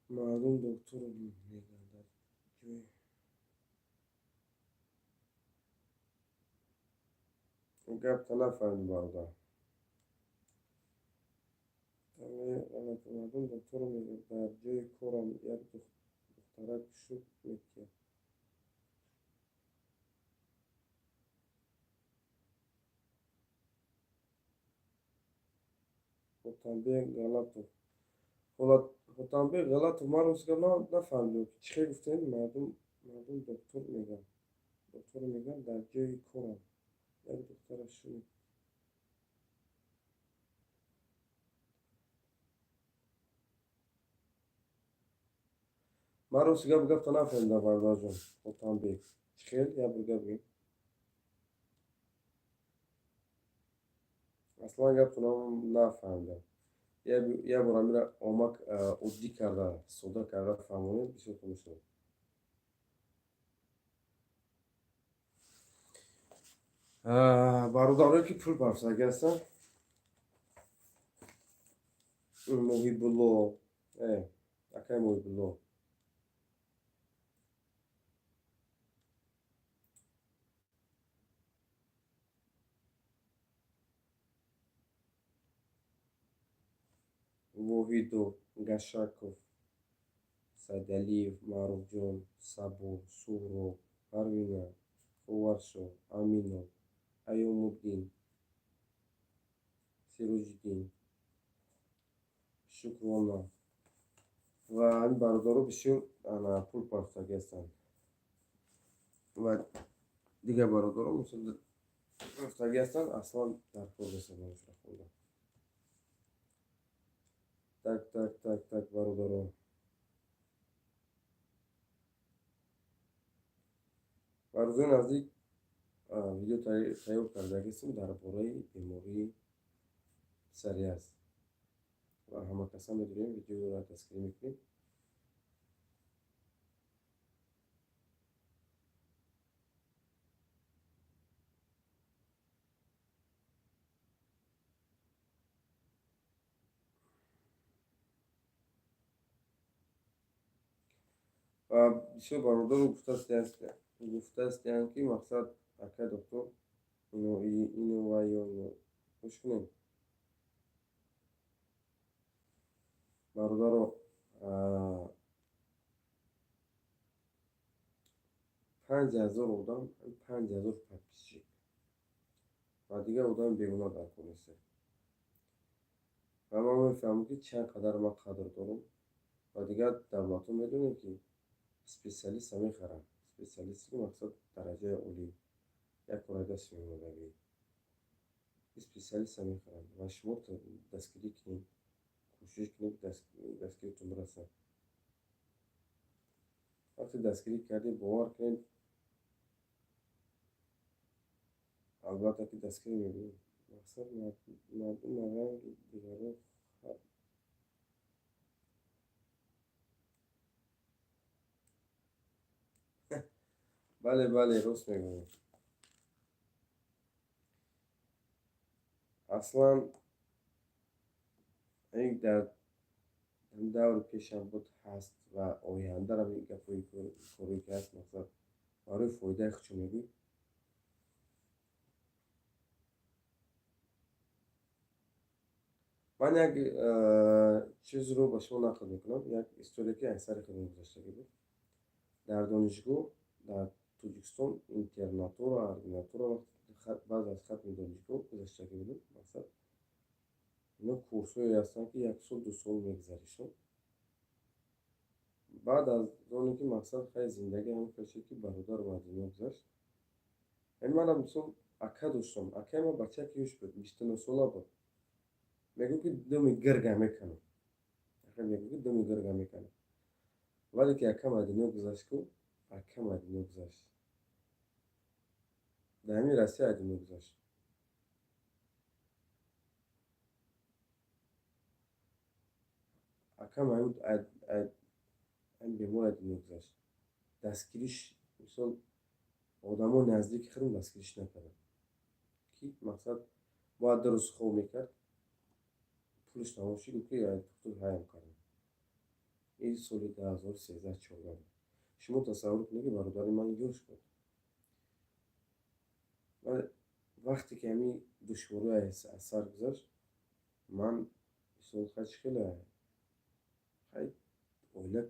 Мардум доктор мегӯянд дар ҷои гапта нафаҳмидем, бародар. Мардум докторо мегӯянд, дар ҷои корам як духтарак шӯх метиҳад. Хотамбек Галатов, Хотамбек Галатов, ман рост гап нафаҳмидем, чӣ хел гуфтем. Мардум доктор мегӯянд, докторо мегӯянд, дар ҷои корам як духтарак шӯх. Ман рости гап гапта нафаҳмидам, бародарҷон Хотамбек, чӣ хел, як бор гап бигӯ. Аслан гаптона нафаҳмидам. Як бор амира омак оддӣ карда, сода карда фаҳмонед, бисёр хуб мешавад. Бародарое, ки пул барсагӣ ҳастанд, Муҳибулло, акай Муҳибулло, Воҳидов, Гашаков, Сайдалиев, Маъруфҷон, Сабур, Суҳроб, Парвина, Ховаршо, Аминов, Аёмуддин, Сироҷиддин, Шукрона ва ҳамин бародаро бисёр пул партофтагӣ ҳастанд ва дигар бародаро рафтагӣ ҳастанд. Аслан дар кор нестанд номашро хонда. Так, так, так, так, бародаро, ва рӯзои наздик видео тайёр кардагистем дар бораи бемории псориаз ва ҳама каса медонем, видеоро дастгирӣ мекунем. Ва бисёр бародаро гуфтаастиянд, ки мақсад, акай доктор, ино ва ё гӯш кунед, бародаро. 5000 одам, 5000 подписчик ва дигар одами бегуноҳ дар кор нестем. Ва ман мефаҳмам, ки чанд қадар ман қадр дорам. Ва дигар давлатҳо медонем, ки специалиста мехаранд, специалисте, ки мақсад дараҷаи олӣ. Як кора даст меомадагӣ, специалиста мехаранд ва шумо дастгирӣ кунед, кӯшиш кунед, дастгиритон бирасад. Вақте дастгирӣ кардед, бовар кунед, албатта ки дастгирӣ мебинед. Мақсад, мардум ранги дигарон. Бале, бале, рост мегӯед. Аслан дар даври пешам буд, ҳаст ва ояндарам ин гапҳои корое ки ҳаст, мақсад, барои фоидаи худшо мегӯй. Ман як чизро ба шумо нақл мекунам, як история, ки аз сари худам гузаштагӣ буд. Дар донишгоҳ дар Тоҷикистон, интернатура, ординатура, баъд аз хатми донишгоҳ гузаштагӣ будам. Мақсад, ино курсҳое ҳастанд, ки як сол, 2 сол мегузаришон. Баъд аз оне ки, мақсад, хай, зиндагӣ ҳам кашид, ки бародарам аз дунё гузашт. Манам, мисол, ака доштам. Акаи ман бачаки ёш буд, 29 сола буд. Мегӯ, ки думи гирга мекунам, мегӯ, ки думи гирга мекунам. Вале ки акам аз дунё гузашт, ку акам аз дунё гузашт, дар ҳамин Россия аз дунё гузашт. Акам ҳамин бемор аз дунё гузашт. Дастгириш, мисол, одамони наздики худам дастгириш накарданд, ки, мақсад, бояд 2 рӯз хоб мекард, пулаш тамом шуд, гуфт, ки доктор ҳаям кардам. Ин соли 2013, 14 буд. Шумо тасаввур кунед, ки бародари ман ёш буд. Вақте ки ҳамин душворӣ аз сар гузашт, ман, мисол, хай, чӣ хеле, хай, оила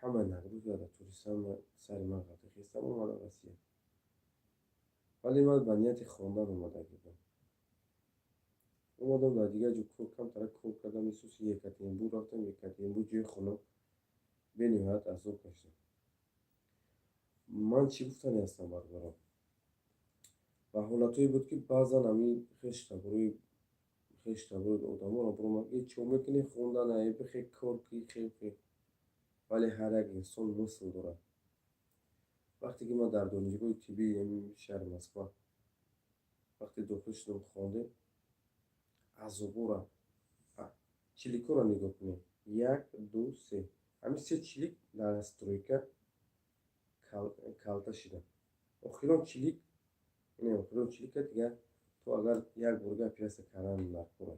ҳама нагрузка дар тури сари ман ғалта хестам, омадам Россия. Вале ман ба нияти хондан омадагӣ будам. Омадам, дар дигар ҷо кор, камтара кор кардам. Исуси Екатеринбург рафтам. Екатеринбург ҷои хона, бениҳоят азоб кашидам. Ман чӣ гуфтани ҳастам, бародарам? Ва ҳолатҳое буд, ки баъзан ҳамин хештабори одаморо биромад, ки чо мекунӣ, хондан бихе, кор ки хе. Вале ҳар як инсон мисл дорад. Вақте ки ман дар донишгоҳи тиббии шаҳри Москва вақте дохил шудам, хондем, азобора, чиликҳоро нигоҳ кунем: як, ду, се. Ҳамин се чилик дар стройка калта шида. Охирон чилик, охирон чилика дигар ту агар як бурга оператсия кардан даркора,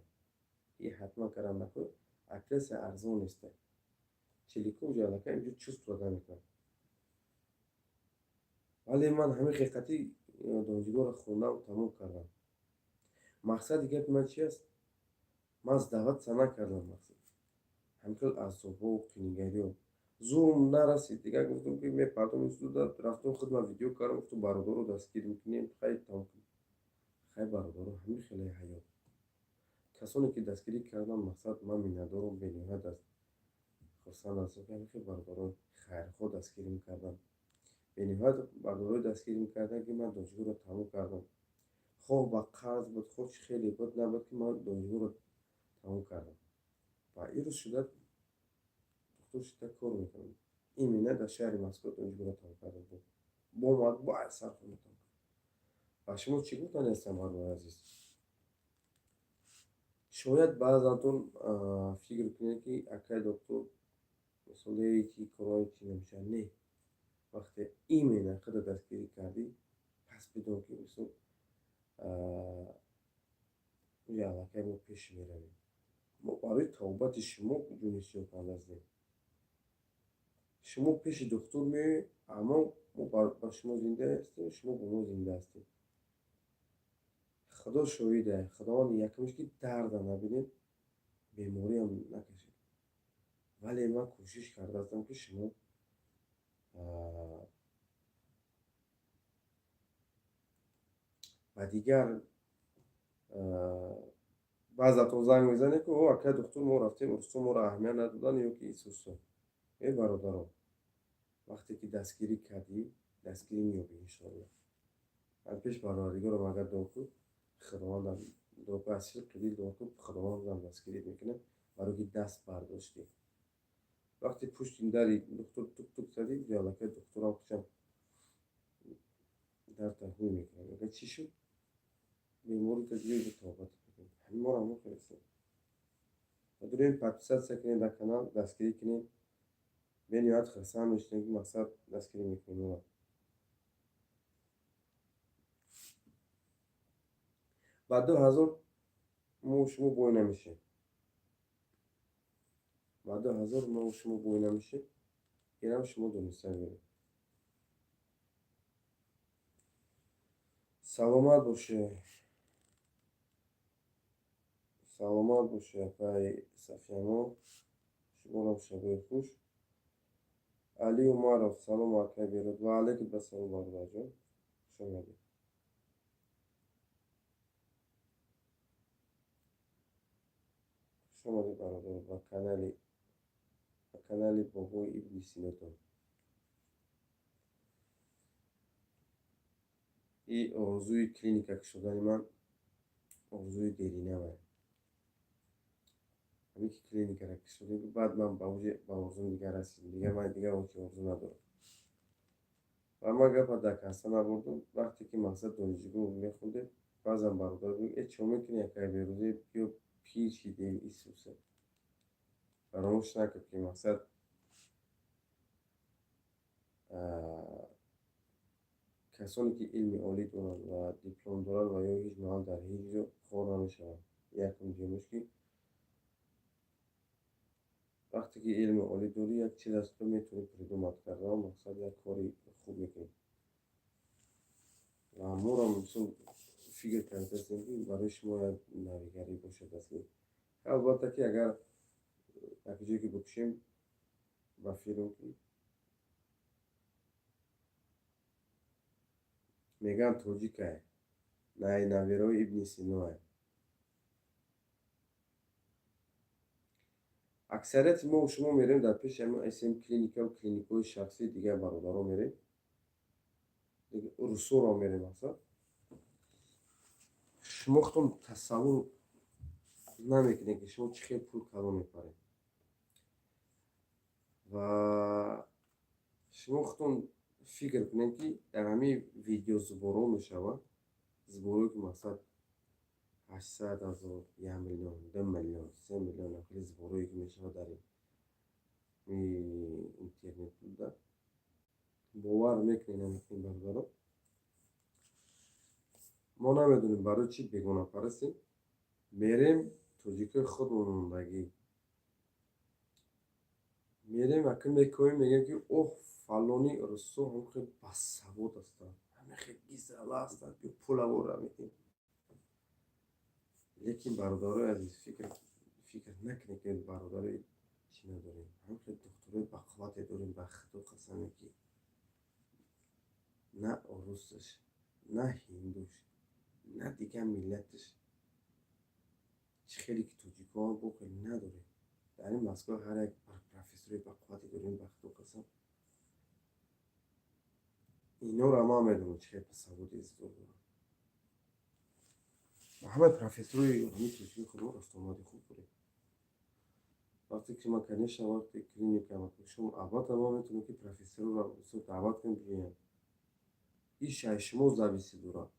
и ҳатман кардан даркор. Оператсия арзон неста. Чиликҳо уҷо аллакай инҷо чувствовать намекунанд. Вале ман ҳамин ҳақиқати донишгоҳро хондам, тамом кардам. Мақсади гапи ман чи аст? Ман сдаваться накардам. Мақсад, ҳамин хел азобҳо, қинигариҳо зурм нарасид. Дигар гуфтам, ки мепардом института. Рафтам, худман видео кардам, гуфтам, бародаро дастгир мекунем, хай, тамом кунем. Хай, бародаро, ҳамин хеле ҳаёт. Касоне ки дастгирӣ кардам, мақсад, ман миннатдорам, бениҳоят аст, хурсанд ҳастам, ки ҳамин хел бародарон хайрхоҳ дастгирӣ мекарданд. Бениҳоят бародарое дастгирӣ мекарданд, ки ман донишгоҳро тамом кардам. Хоҳ ба қарз буд, хоҳ чӣ хеле буд, набуд, ки ман донишгоҳро тамом кардам ва ирӯз шуда духтур шуда кор мекунам. Именно дар шаҳри Москва донишгоҳро тамом кардам, бо матбуа сархона тамом кардам. Ва шумо чӣ гуфтани ҳастам, бародари азиз? Шояд баъзантон фикр кунед, ки акай доктор, мисоле ки корҳои чи намешавад. Не, вақте именно худа дастгирӣ кардӣ, пас бидон, ки, мисол, уҷа аллакай мо пеш меравем. Мо барои табобати шумо ҷони сиёҳ канда Шумо пеши духтур меоед, аммо мо ба шумо зинда ҳастем, шумо бо мо зинда ҳастем. Худо шоҳида, Худованд якумш, ки дарда набинед, бемориам накашед. Вале ман кӯшиш кардаастам, ки шумо ба дигар. Баъзатон занг мезанед, ки о, акай духтур, мо рафтем, урусто моро аҳамият надоданд ё ки исусо. Э, бародарон, вақте ки дастгирӣ кардӣ, дастгирӣ меёбӣ, иншоалло. Пеш Парвардигорам агар дуо кун, Худовандам дуо кун, аз сидқи дил дуо кун, Худовандам дастгирит мекунад, барои ки даст бардоштӣ. Вақте пушти дари духтур тук-тук задӣ, аллакай духтурам хушам дарта ҳуй мекунад. Мегӯяд, чӣ шуд? Беморита ҷӯй бо табобат мекунем. Ҳамин моро ҳамон хелестем. Дурем, подписаться кунед дар канал, дастгирӣ кунед. Бениҳоят хурсанд мешавем, ки мақсад дастгирӣ мекунем моро. Ба 2000 мо шумо бой намешем. Ба 2000 мо шумо бой намешем. Инам шумо дониста беред. Саломат бошед. Саломат бошед, апаи Сафиямо. Шуморам шабои хуш. Али Умаров, салом, акай Берод. Ва алайкум ассалом, бародарҷон. Хуш омадед. Хуш омадед, бародар, ба канали бобои Ибни Синотон. И орзуи клиника кушодани ман орзуи деринавае. Ҳамин ки клиникаро кушодем, баъд ман ба орзум дигар расидем. Дигар ман дигар ончи орзу надорам. Ва ман гапа дар касса набурдум. Вақте ки мақсад донишгоҳ мехондем, баъзан бародар мегӯяд: «Э, чо мекунӣ, акай Берӯзе, биё, пир шидем, Исуса». Фаромӯш накун, ки мақсад касоне ки илми олӣ доранд ва диплом доранд ва ё ҳеҷ маҳал дар ҳеҷ ҷо хор намешаванд. Якум дуюмаш, ки вақте ки илми олӣ дорӣ, як чиз аст, ту метавонӣ придумать кардан, мақсад як кори хуб мекунӣ. Ва моро мисол фикр кардаастем, ки барои шумо як навигарӣ бошад асли. Албатта, ки агар як ҷое ки бикушем, ба филм ки мегӯянд, тоҷикае, навераи Ибни Синое. Аксарияти мо шумо мерем дар пеши ҳамин СМ клиникаву клиникаҳои шахсии дигар бародарон мерем, русоро мерем. Мақсад, шумо худтон тасаввур намекунед, ки шумо чӣ хел пул калон мепаред. Ва шумо худтон фикр кунед, ки дар ҳамин видео сбор ҳо мешавад, сбор ое ки мақсад 800 000, 1 миллион, 2 миллион, 3 миллион, хеле сбор ое ки мешавад дар интернет буда. Бовар мекунед, намекунед, бародаро, мо намедонем барои чӣ бегонапарастем. Мерем, тоҷикои худмон мондагӣ мерем, ака мекоем, мегӯем, ки оҳ, фалони русо ҳам хел басавод ҳастанд, ҳама хел гизала ҳастанд, ки пулавора медиҳем. Лекин, бародарои азиз, фикр накунед, ки бародарои чӣ надорем. Ҳам хел духтурои бақуввате дорем, ба Худо қасаме, ки на урусаш, на ҳиндуш, на дигар миллаташ, чӣ хеле ки тоҷикҳо бо хеле надорем. Дар ин Москва ҳар як профессори бақуввате дорем, ба Худо қасам. Инора ман медонам, чӣ хел саводи зиёд дорам. Ҳамаи профессорои ҳамин тоҷикои худмо рафтуомади хуб дорем. Вақте ки ман, конечно, вақте клиника шумо, албатта, ман метавонам, ки профессорро даъват кунем, биёянд. Иш аз шумо зависит дорад.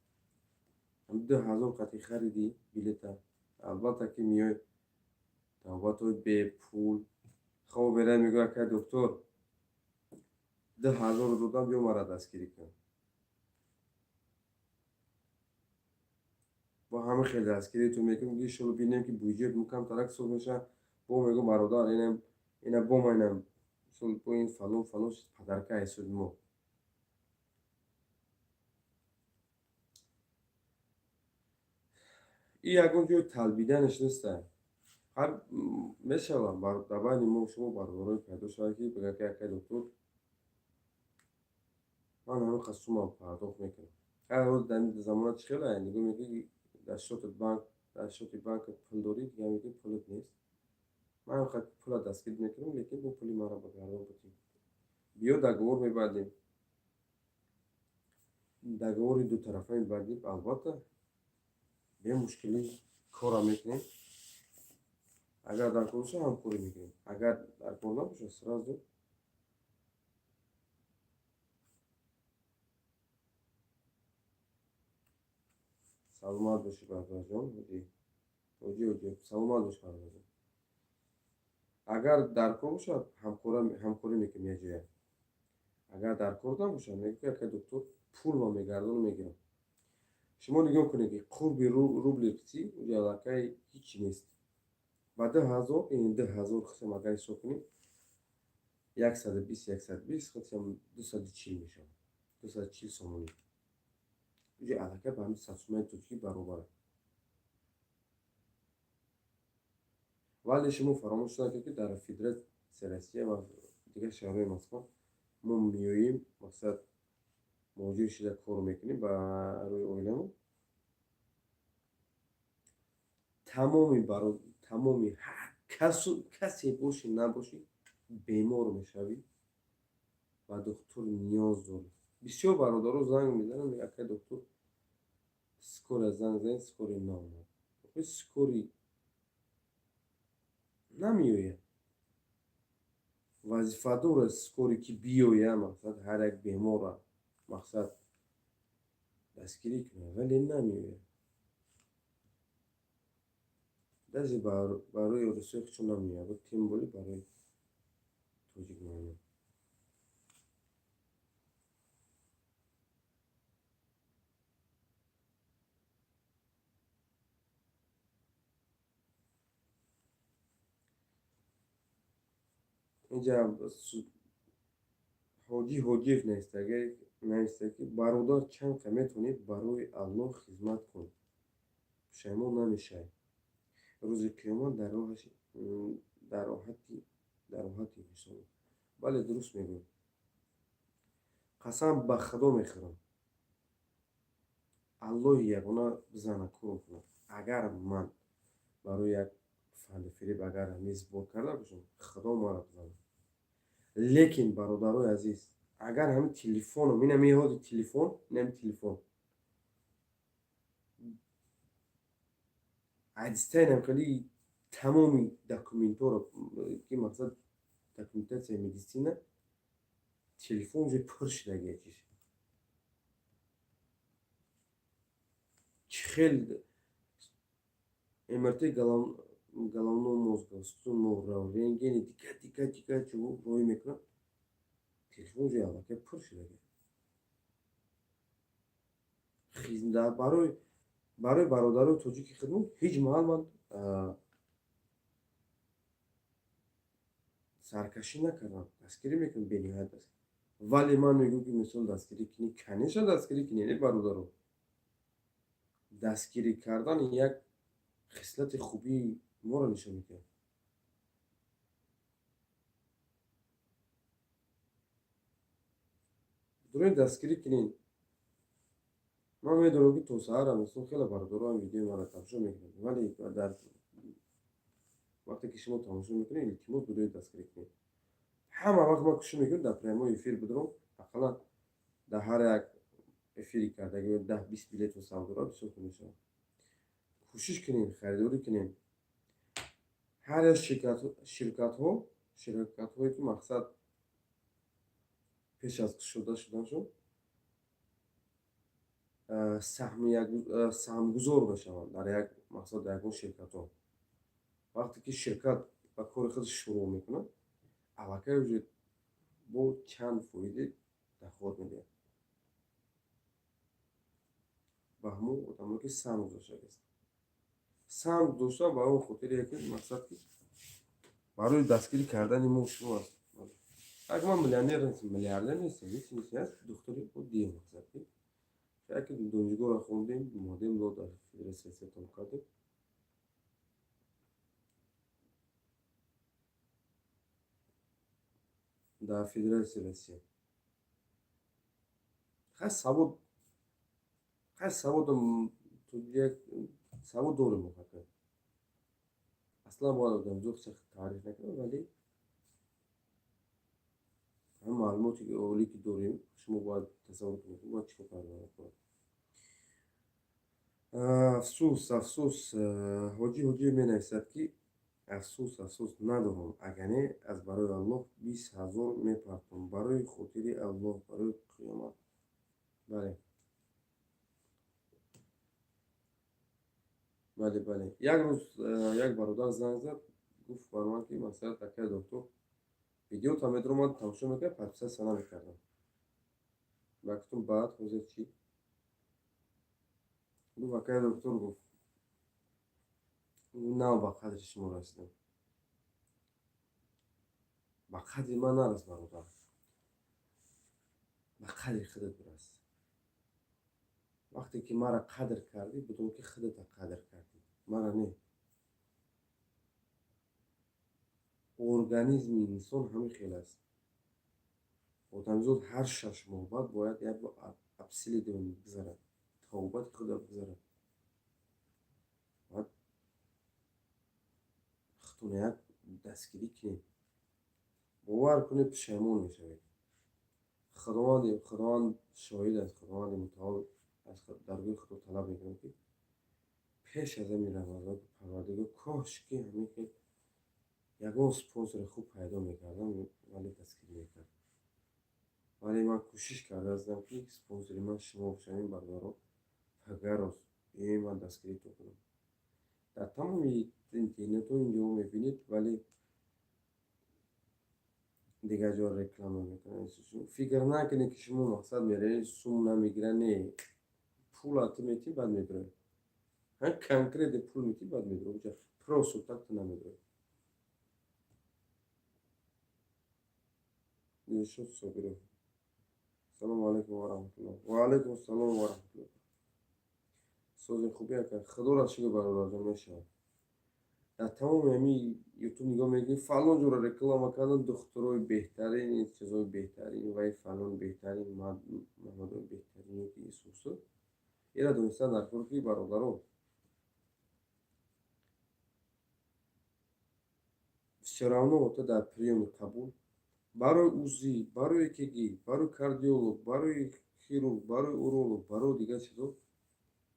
2000 қатъи харидӣ билета, албатта, ки меои, навбатҳои бепул хоб меравӣ, мегӯяд: «Акай доктор, 2000-ро додам, биё маро дастгирӣ кун». Бо ҳама хел дастгиритон мекунем, иншолло, бинем, ки бюджет камтарак соз мешавад. Бо мегӯм: «Бародар, ина бо ма, ина бо ин фалон фалон подарка ҳисоби мо». И ягон ҷои талбиданаш неста. Ҳар мешавад, дар байни мо шумо бародарое пайдо шавад, ки бигӯяд, ки акай доктор, ман ҳамин қадр сумма пардохт мекунам. Ҳар рӯз дар ин замона чӣ хеле нигоҳ мекунӣ, ки дар счёти банк, дар счёти банкат пул дорӣ, дигар мегӯӣ, пулат нест. Ман ҳамин қадр пула дастгирӣ мекунам, лекин бо пули маро ба гардон бутӣ. Биё, договор мебандем. Договори дутарафа мебандем, албатта, бемушкилӣ кора мекунем. Агар дар кор боша, ҳамкорӣ мекунем, агар дар кор набоша, сразу саломат бошӣ, бародарҷон. Ҳоҷӣ, ҳоҷӣ, ҳоҷӣ, саломат бош, бародарҷон. Агар дар кор бошад, ҳамкорӣ мекунем якҷоя. Агар дар кор набошад, мегӯ, ки ака доктор, пул ма мегардону мегирам. Шумо нигоҳ кунед, ки қурби рубли русӣ аллакай ҳичи нест. Ба 2000, ин 2000 хисам агар ҳисоб кунем, 120, 120 хисам 240 мешавад, 240 сомонӣ. Уҷа аллакай ба ҳамин 100 сомони тоҷикӣ баробар. Вале шумо фаромӯш накунед, ки дар Федератсияи Россия ва дигар шаҳрҳои Москва мо меоем, мақсад, муҳоҷир шида кор мекунем барои оиламон. Тамоми тамоми ҳар касу касе бошӣ, набошӣ, бемор мешавӣ, ба духтур ниёз дорӣ. Бисёр бародаро занг мезананд, мегӯяд: «Акай доктор, скорая занг занед, скорая наомад». Скорый намеояд. Вазифадор аст скорый, ки биёяд, мақсад, ҳар як беморра, мақсад, дастгирӣ кунад, вале намеояд. Даже барои русиё худшон намеояд, тем более барои тоҷик намеояд. Инҷа Ҳоҷӣ Ҳоҷиев нависта, ки: «Бародар, чанд қа метавонӣ, барои Аллоҳ хизмат кун, пушаймон намешавӣ. Рӯзи қиёмат дар роҳати иншоаллоҳ». Бале, дуруст мегӯед. Қасам ба Худо мехӯрам, Аллоҳи ягона бизана кор кунад, агар ман барои як фанду фиреб агар ҳамин сбор карда бошам, Худо маро бизанад. Лекин, бародарои азиз, агар ҳамин телефоном, ина меҳоди телефон, инами телефон айдистайнам, хеле тамоми документҳоро, ки мақсад, документация и медицина, телефон уже пур шудагия. Чиш чӣ хел МРТ головного мозга, сутунмӯҳра, рентгени, дигар, дигар, дигар чиҳо роҳӣ мекунад, телефон уже аллакай пур шудагия. Барои бародарои тоҷики худмон ҳеҷ маҳал ман саркашӣ накардам, дастгирӣ мекунам, бениҳоят дастгирӣ. Вале ман мегӯям, ки мисол, дастгирӣ кунӣ, конечно, дастгирӣ кунӣ. Не, бародаро, дастгирӣ кардан як хислати хубии моро нишон медиҳад. Дуруст, дастгирӣ кунед. Ман медонам, ки то саҳара, мисол, хеле бародароам видеои маро тамошо мекунанд, вале дар вақте ки шумо тамошо мекунед, илтимос, бидои дастгирӣ кунед. Ҳама вақт ман кӯшиш мекунам дар прямой эфир бидорам, ақаллан дар ҳар як эфири кардаги 10-20 билетро савдора, бисёр хуб мешавад. Кӯшиш кунем, харидорӣ кунем. Ҳар як ширкатҳое ки, мақсад, пеш аз кушода шуданашон саҳмгузор мешаванд дар як, мақсад, дар ягон ширкатҳо, вақте ки ширкат ба кори худ шурӯъ мекунад, аллакай уже бо чанд фоизе доход медиҳад ба ҳамон одамое, ки саҳм гузоштагист. Саҳм гузошта ба он хотире ки, мақсад, ки барои дастгирӣ кардани мо шумо аст. Ак ман миллионер нестам, миллиардер нестам, ҳеч нест, духтури оддие, мақсад, ки яке донишгоҳро хондем, омадем, дар Федератсияи Россия тамом кардем. Дар Федератсияи Россия хай савод, хай саводам, савод дорем. Ҳака аслан бояд одамзод таъриф накунад, вале Ҳам маълумоти олӣ ки дорем, шумо бояд тасаввур кунед, бояд чӣ кор кардан. Афсӯс, афсӯс, Ҳоҷӣ Ҳоҷиев менависад, ки афсӯс, афсӯс, надорам, агар не, аз барои Аллоҳ 20 000 мепартом, барои хотири Аллоҳ, барои қиёмат. Бале, бале, бале. Як рӯз як бародар занг зад, гуфт бар ман, ки масалан, акай доктор, видеота медаромад, тамошо мекард, подписаться намекардам. Ба гуфтум, баъд ҳозир чӣ? Гуфт, акай доктор, гуфт, нав ба қадри шумо расидам. Ба қадри ман нарас, бародар, ба қадри худат бирас. Вақте ки маро қадр кардӣ, бидон, ки худата қадр кардӣ, мара не. Организми инсон ҳамин хел аст. Одамзод ҳар 6 моҳ баъд бояд як бор обследование бигзарад, табобати худро бигзарад. Бояд худтона як дастгирӣ кунед. Бовар кунед, пушаймон мешавед. Худованд шоҳид аст, Худованди мутаол, аз даргоҳи Худо талаб мекунам, ки пеш аз ҳамин Рамазон, Парвардигор, кош ки ҳамин хел ягон спонсори хуб пайдо мекардам, вале дастгирӣ мекард. Вале ман кӯшиш карда ҳастам, ки спонсори ман шумо бошед, бародаро. Пагароз биёед, ман дастгиритон кунам. Дар тамоми интернетҳо инҷо мебинед, вале дигар ҷо реклама мекунанд. Фикр накунед, ки шумо мақсад меравед, сум намегиранд. Не, пула ту метиҳӣ, баъд медироӣ. Конкретно пул метиҳӣ, баъд медироӣ. Просто так ту намедироӣ. Дилшод Собиров, салому алайкум ва раҳматуллоҳ. Ва алайкум ассалом ва раҳматуллоҳ. Сози хубӣ, ака? Худоро шукр, бародарҷон, мешавад. Дар тамоми ҳамин Ютуб нигоҳ мекунӣ, фалон ҷоро реклама кардан, духтурои беҳтарин, чизҳои беҳтарин, вай фалон беҳтарин, мамадои беҳтарин ки исусу. Ира донистан дар кор, ки бародаро, всё равно то дар приёми қабул барои УЗИ, барои ЭКГ, барои кардиолог, барои хирург, барои уролог, барои дигар чизҳо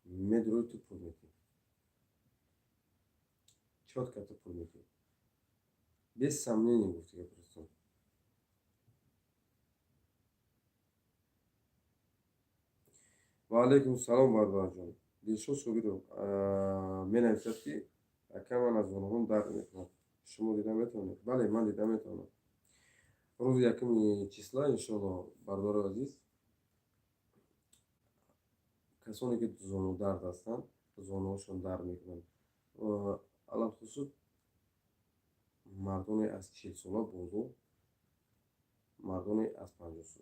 медрои, ту пул метиҳӣ, чётко ту пул метиҳӣ, без сомнения, гуфтига просто. Ва алайкум салом, бародарҷон. Дилшод Собиров менависад, ки ака, ман аз зонуҳом дард мекунад, шумо дида метавонед? Бале, ман дида метавонам. Рӯзи якуми числа, иншоалло, бародарои азиз, касоне ки зонудард ҳастанд, зонуҳошон дард мекунанд, алалхусус мардоне аз 40 сола боло, мардоне аз 50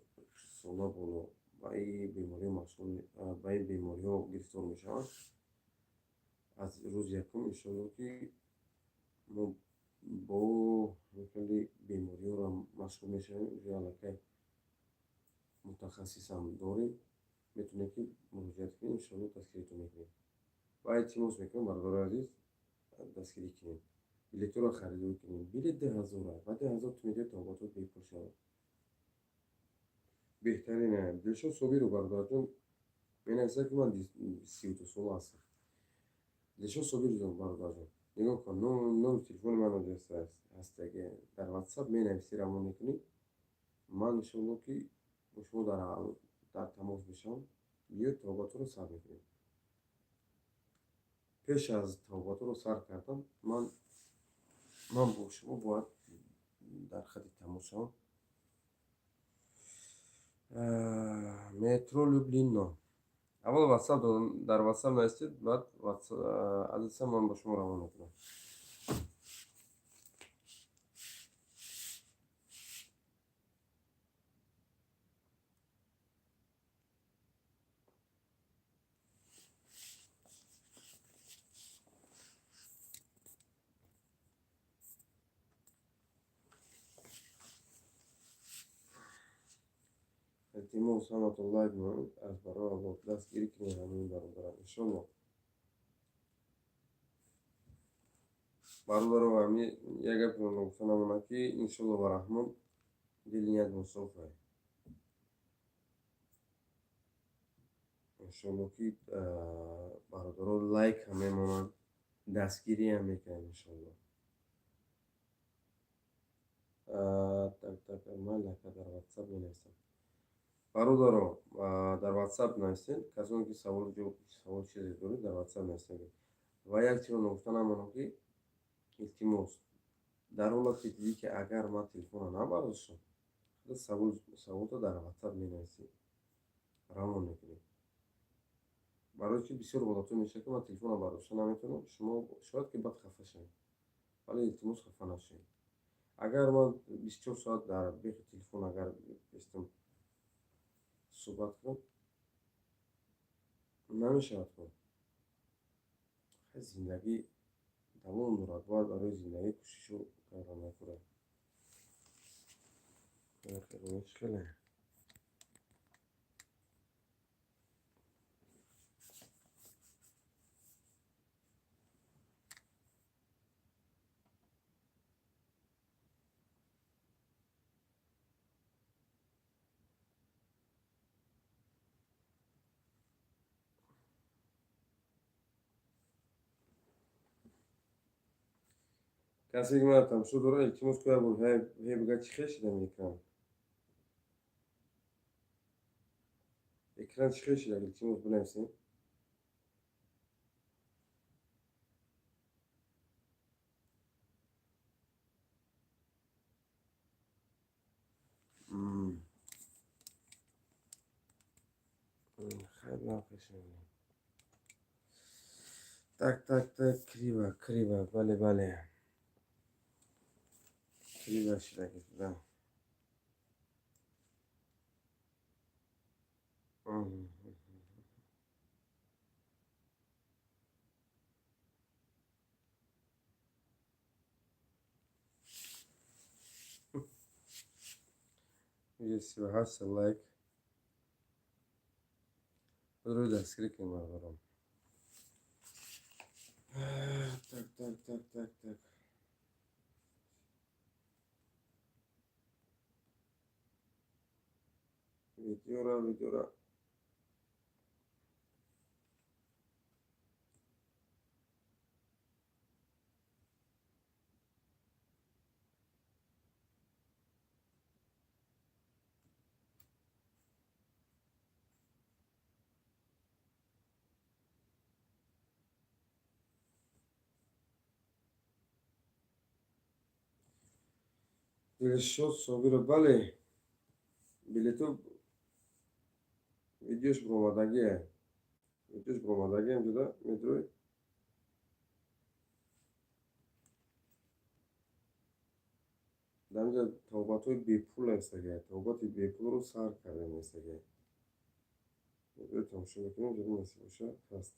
сола боло ба ин бемориҳо машғул, ба ин бемориҳо гирифтор мешаванд, аз рӯзи якум, иншоалло, ки мо бо хеле бемориҳоро машғул мешавем. Уже аллакай мутахассисам дорем, метавонем ки муроҷиат кунем, иншоалло, дастгиритон мекунем. Ва илтимос мекунам, бародарои азиз, дастгирӣ кунем, билетҳоро харидорӣ кунем. Билет 2000 ва 2000 ту медиҳед, табобатот бепул шавад. Беҳтарин. Дилшод Собиров, бародарҷон, менависад, ки ман 32 сола ҳастам. Дилшод Собирҷон, бародарҷон, нигоҳ кун, номери телефони ман ҳастаги, дар Ватсап менависӣ, равон мекунӣ. Ман, иншоалло, ки бо шумо дар тамос мешавам. Биёед, табобатҳоро сар мекунем. Пеш аз табобатҳоро сар кардан ман бо шумо бояд дар хати тамос шавам. Метро Люблино. Аввал Ватсап, дар Ватсап нависед, баъд адреса ман ба шумо равон мекунам. Илтимос, ҳаматон лайк монед, аз барои Аллоҳ дастгирӣ кунед ҳамин бародарам, иншоалло. Бародаро, ҳами як гапро ногуфта намонад, ки иншоалло ва раҳмон Дили ниятмон соф ай. Иншоалло, ки бародаро лайк ҳам мемонанд, дастгириам мекунанд, иншоалло. Так, так, майли, ака, дар Ватсап менависам. Бародаро, дар Ватсап нависед. Касоне ки савол, савол чизе доред, дар Ватсап нависед. Ва як чизро ногуфта намонам, ки илтимос, дар ҳолате дидӣ, ки агар ман телефонро набардоштам, саволто дар Ватсап менависӣ, равон мекунӣ. Барои чи бисёр ҳолатҳо мешавад, ки ман телефонро бардошта наметавонам. Шумо шояд ки баъд хафа шавед, вале илтимос, хафа нашавед. Агар ман 24 соат дар бехи телефон агар бистам суҳбат кунам, намешавад. Ку зиндагӣ давом дорад, бояд барои зиндагӣ кӯшишу кардан накунад. Хеле касе ки мана тамошо дорад, илтимос, ку як бор ҳе бига, чӣ хел шидам экран? Экран чӣ хел шида? Илтимос, бинависем. Хайр. Так, так, так, криво, криво, бале, бале, криво шида, да. 38 лайк рӯи дастгирӣ кунем, бародарон. Так, так, так, так, так. Видеора, видеора. Дилшод Собиров, бале, билету видеош баромадагие, видеош баромадагиам ҷуда метрои. Дар инҷа табобатҳои бепул ҳастагия, табобати бепулро сар кардем ҳастагия. Видео тамошо мекунем, ҷои насиб боша, ҳаст.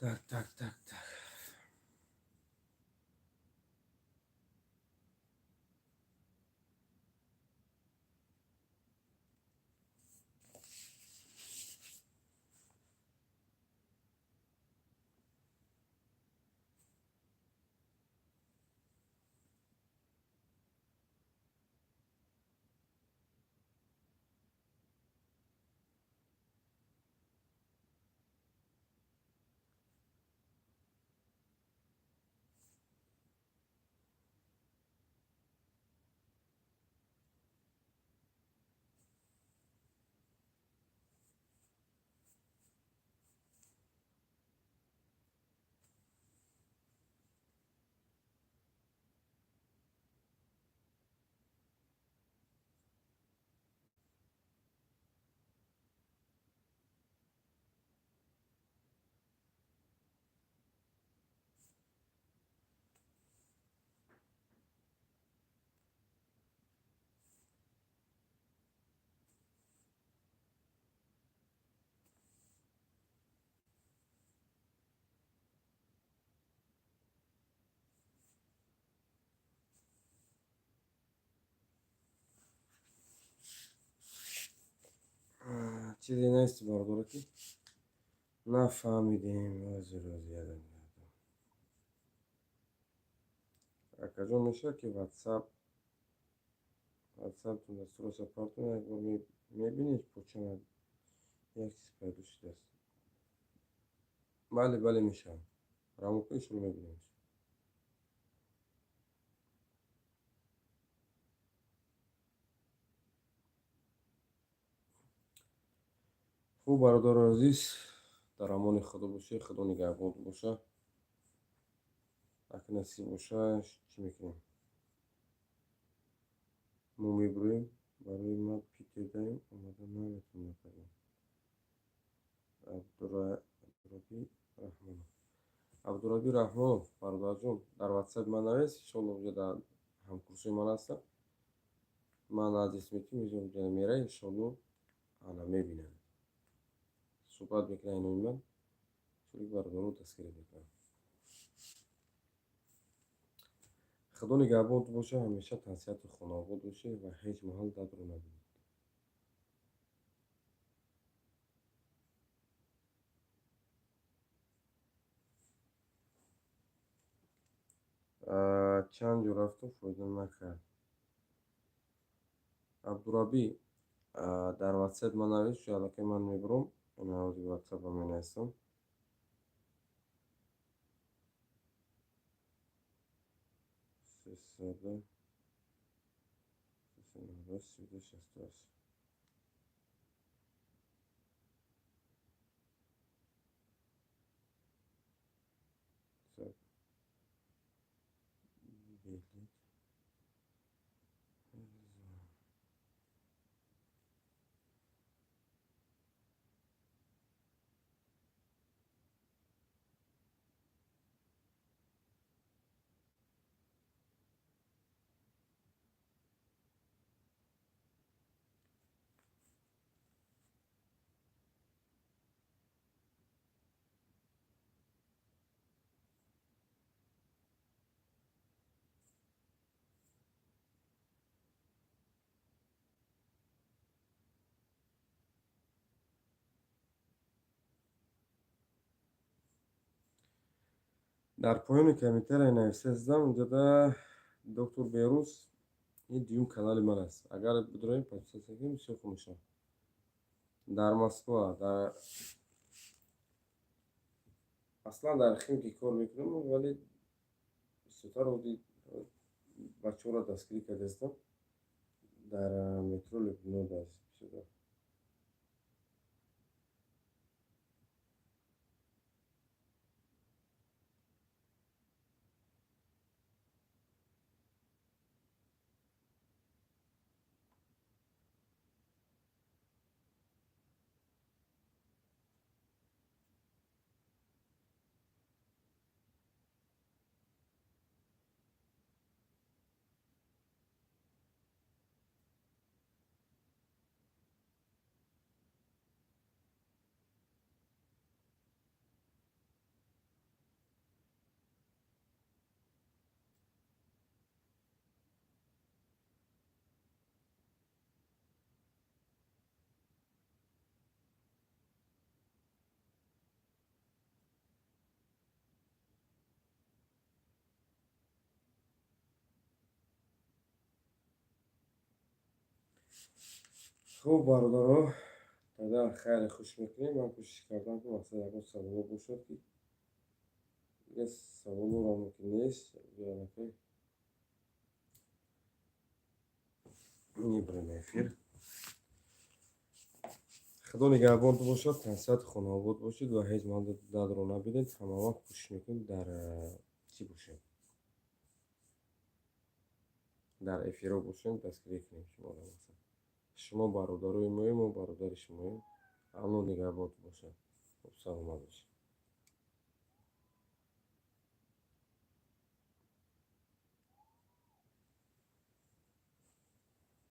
Так, так, так, так. Чизе нест, бародаро, ки нафаҳмидем. Рози рози ядам. Акаҷон, мешавад, ки ватсаптон дастуроша партон, як бор мебинед, почам як чиз пайдо шудааст. Бале, бале, мешавад. Равон кунед, шумо мебинем. Хуб, бародари азиз, дар амони Худо бошед, Худо нигаҳбон боша. Ака, насиб боша, чӣ мекунем? Мо мебурем. Барои ман Питердаем, омада наметавонам, акаҷон. Абдураби Раҳмонов, Абдураби Раҳмонов, бародарҷон, дар ватсапи ман навис, иншолло, уҷа дар ҳамкурсои ман ҳастам. Ман адрес метим, уҷа мера, иншолло, ана мебинад. Суҳбат мекунад инои ман. Чунки бародаро дастгирӣ мекунам. Худо нигаҳбонтон боша, ҳамеша тансиҳату хонаобод бошед ва ҳеҷ маҳал дардро набинед. Чанд ҷо рафтум, фоида накард. Абдурабӣ, дар ватсап ман навис, аллакай ман мебурам. Ина ҳозир ватсапа менависам. 300 398 32 68. Так. Билет. Дар поёни комментария нависта задам, унҷода доктор Берӯз, ин дуюм канали ман аст. Агар бидроем, подписаться кунем, бисёр хуб мешавад. Дар Москва, дар аслан дар Химки кор мекунам, вале бисёртар бачаҳоро дастгирӣ кардаистам. Дар метро Люблино бисёртар. Хуб, бародаро, тогда хайри хуш мекунем. Ман кӯшиш кардам, ки мақсад ягон саволо бошад, ки дига саволоро мумкин нест. Аллакай мебарем эфир. Худо нигаҳбонтон бошад, тансиҳату хонаобод бошед ва ҳеҷ маҳал дардро набинед. Ҳамавақт кӯшиш мекунем, дар чӣ бошем, дар эфирҳо бошем, дастгирӣ кунем шуморо. Мақсад, шумо бародарои моем, мо бародари шумоем. Аллоҳ нигаҳбонтон бошад. Хуб, саломат бошед.